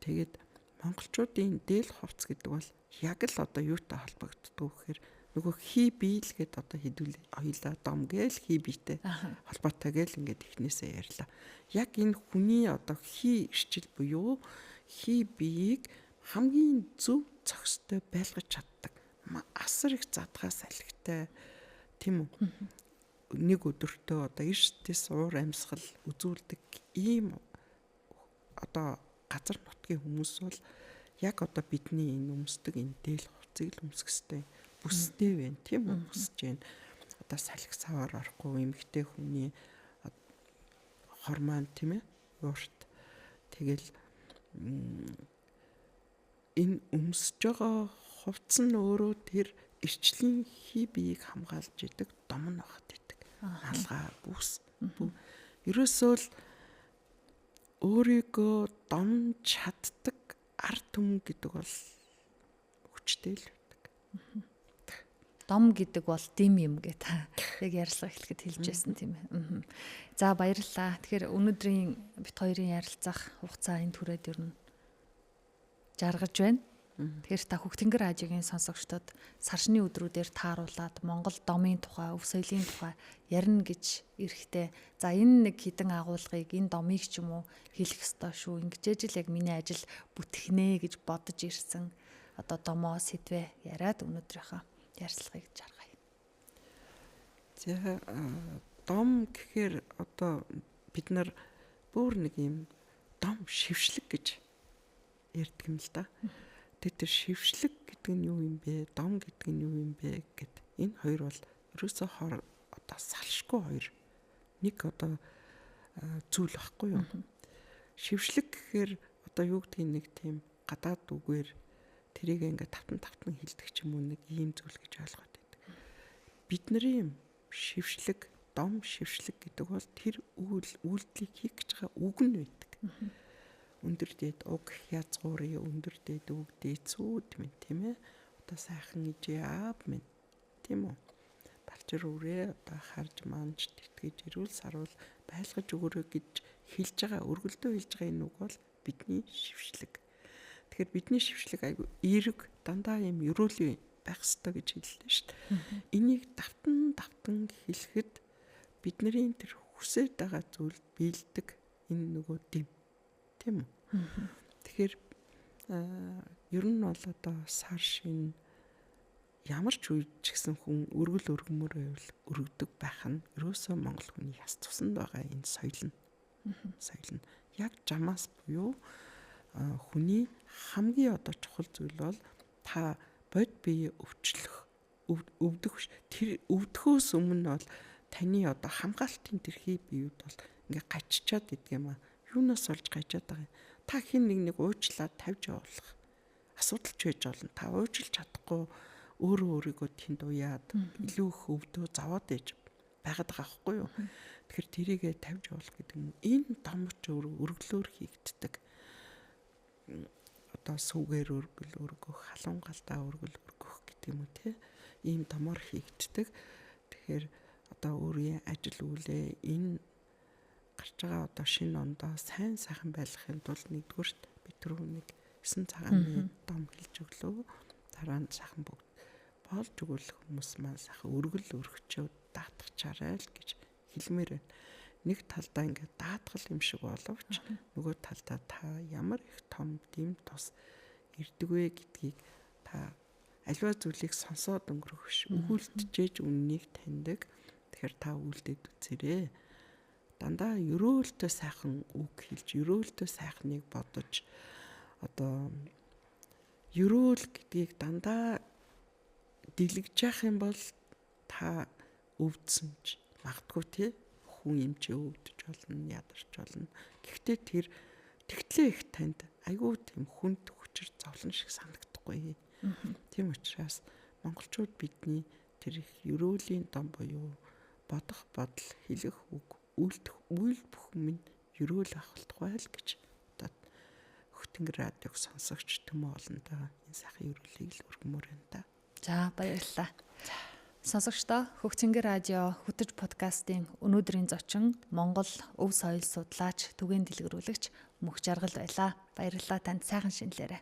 Тэгээд монголчуудын дээл хувцас гэдэг бол яг л одоо юутай холбогддог вэ гэхээр нөгөө хий биел гэд одоо хэдүүл хоёлаа дом гээл хий биетэй холбоотой гээл ингээд эхнээсээ ярьлаа. Яг энэ хүний одоо хий эрчил буюу хий биеийг хамгийн зөв зохистой байлгаж чаддаг. Асар их задгаас салхитай тийм үү? Нэг өдөртөө одоо эрсдэс уур амьсгал үзүүлдэг ийм одоо газар нутгийн хүмүүс бол яг одоо бидний энэ өмсдөг энэ дээл хувцсыг л өмсөх ёстой. Бүстэй байна тийм үү? Бүсэж байна. Одоо салхи савар орохгүй эмэгтэй хүний хормон тийм ээ? Уурт. Тэгэл энэ өмсөж байгаа хувцас нь өөрөө тэр эрчлийн хий биеийг хамгаалж идэг дом нь байхад идэг. Алгаа бүс. Ерөөсөө л өөрийгөө домж чаддаг ард түмэн гэдэг бол хүчтэй л байдаг. Дом гэдэг бол дим юм гэ та. Яг ярилцлага эхлэхэд хэлж байсан тийм ээ. За баярлалаа. Тэгэхээр өнөөдрийн бит хоёрын ярилцах хугацаа энэ түрээд ер нь жаргаж байна. Тэгэхээр та Хөх Тэнгэр радиогийн сонсогчдод сар шинийн өдрүүдээр тааруулаад Монгол домын тухай, өв соёлын тухай ярина гэж эрэхтэй. За энэ нэг хідэн агуулгыг, энэ домыг ч юм уу хэлэх ёстой шүү. Ингэж л яг миний ажил бүтгэнэ гэж бодож ирсэн. Одоо домоо сэдвээ яриад өнөөдрийнхөө ярилцлагыг жаргая. За дом гэхээр одоо бид нар бүр нэг юм дом шившлэг гэж ярьдаг юм л да. Тэр шившлэг гэдэг нь юу юм бэ? Дом гэдэг нь юу юм бэ гэд. Энэ хоёр бол ерөөсөө хор одоо салшгүй хоёр. Нэг одоо зүйл багхгүй юу? Шившлэг гэхээр одоо юу гэдгийг нэг тийм гадаад үгээр тэрийг ингээ тавтан тавтан хилдэг ч юм уу нэг ийм зүйл гэж ойлгоод байдаг. Бидний шившлэг, дом шившлэг гэдэг бол тэр үйлдэлийг хийх гэж байгаа үг нь байдаг. Өндөр дээд уг язгуурын өндөр дээд үг дээцүүд минь тийм ээ. Одоо сайхан ижээ аав минь тийм үү. Балчир үрээ одоо харж манж тэтгэж эрүүл саруул байлгаж өгөөрэй гэж хэлж байгаа, өргөлдөө хэлж байгаа энэ үг бол бидний шившлэг. Тэгэхээр бидний шившлэг айгу эерэг дандаа юм ерөөлийн байх ёстой гэж хэллээ шүү дээ. Энийг давтан давтан хэлэхэд бидний тэр хүсэж байгаа зүйл биелдэг энэ нөгөө дэм. Тийм үү? Тэгэхээр ер нь бол одоо сар шин ямар ч үед ч гэсэн хүн өргөл өргөмөр байвал өргөдөг байх нь ерөөсөө монгол хүний яс тусанд байгаа энэ соёл нь. Соёл нь яг жамаас буюу хүний хамгийн одоо чухал зүйл бол та бод бие өвчлөх өвдөх тэр өвдөхөөс өмнө бол таны одоо хамгаалтын тэрхий биеуд бол ингээ гаччаад идэг юм аа. Юунаас олж гажаад байгаа юм? Та хин нэг уучлаад тавьж явуулах асуудал ч байж болно. Та уучлж чадахгүй өөрөө өөрийгөө тэнд уяад илүү их өвдөө зовоод ээж байгаад байгаа байхгүй юу? Тэгэхээр тэрийгэ тавьж явуулах гэдэг нь энэ домч өргөлөөр хийгддэг. Одоо сүгээр өргөл өргөх, халуун галдаа өргөл өргөх гэдэг юм уу те? Ийм домоор хийгддэг. Тэгэхээр одоо өөрийн ажил үйлээ энэ гарч байгаа одоо шинэ ондоо сайн сайхан байлгахын тулд нэгдүгüрт бид түрүү нэг 9 цагааны дом хэлж өглөө. Дараа нь сайхан бүгд болж өгвөл хүмүүс маань сайхан өргөл өргөчөө даатгачаарай л гэж хэлмээр байна. Нэг талдаа ингээд даатгал юм шиг боловч нөгөө талдаа та ямар их том дэм тус ирдэг вэ гэдгийг та аливаа зүйлийг сонсоод өнгөрөх биш өгүүлтжээж үннийг таньдаг. Тэгэхээр та үйлдээд үзээрэй. Дандаа ерөөлтөө сайхан үг хэлж, ерөөлтөө сайхныг бодож одоо ерөөл гэдгийг дандаа дэлгэж явах юм бол та өвдсөн ч магадгүй тий хүн юм чи өвдөж болно, ядарч болно. Гэхдээ тэр тэгтлээ их танд айгүй тийм хүнд хүчээр зовлон шиг санагдахгүй. Тийм учраас монголчууд бидний тэр их ерөөлийн дом буюу бодох бодол, хэлэх үг, үйлдэх үйл бүхэн минь ерөөл авах болтугай л гэж одоо Хөх Тэнгэр радиог сонсогч төмөн олондоо энэ сайхан ерөөлийг л өргөмөр байна да. За баярлалаа. Сонсогчдоо Хөх Тэнгэр радио хөтөж подкастын өнөөдрийн зочин Монгол өв соёл судлаач, түгээн дэлгэрүүлэгч Мөнх Жаргал байлаа. Баярлалаа танд сайхан шинэлээрэй.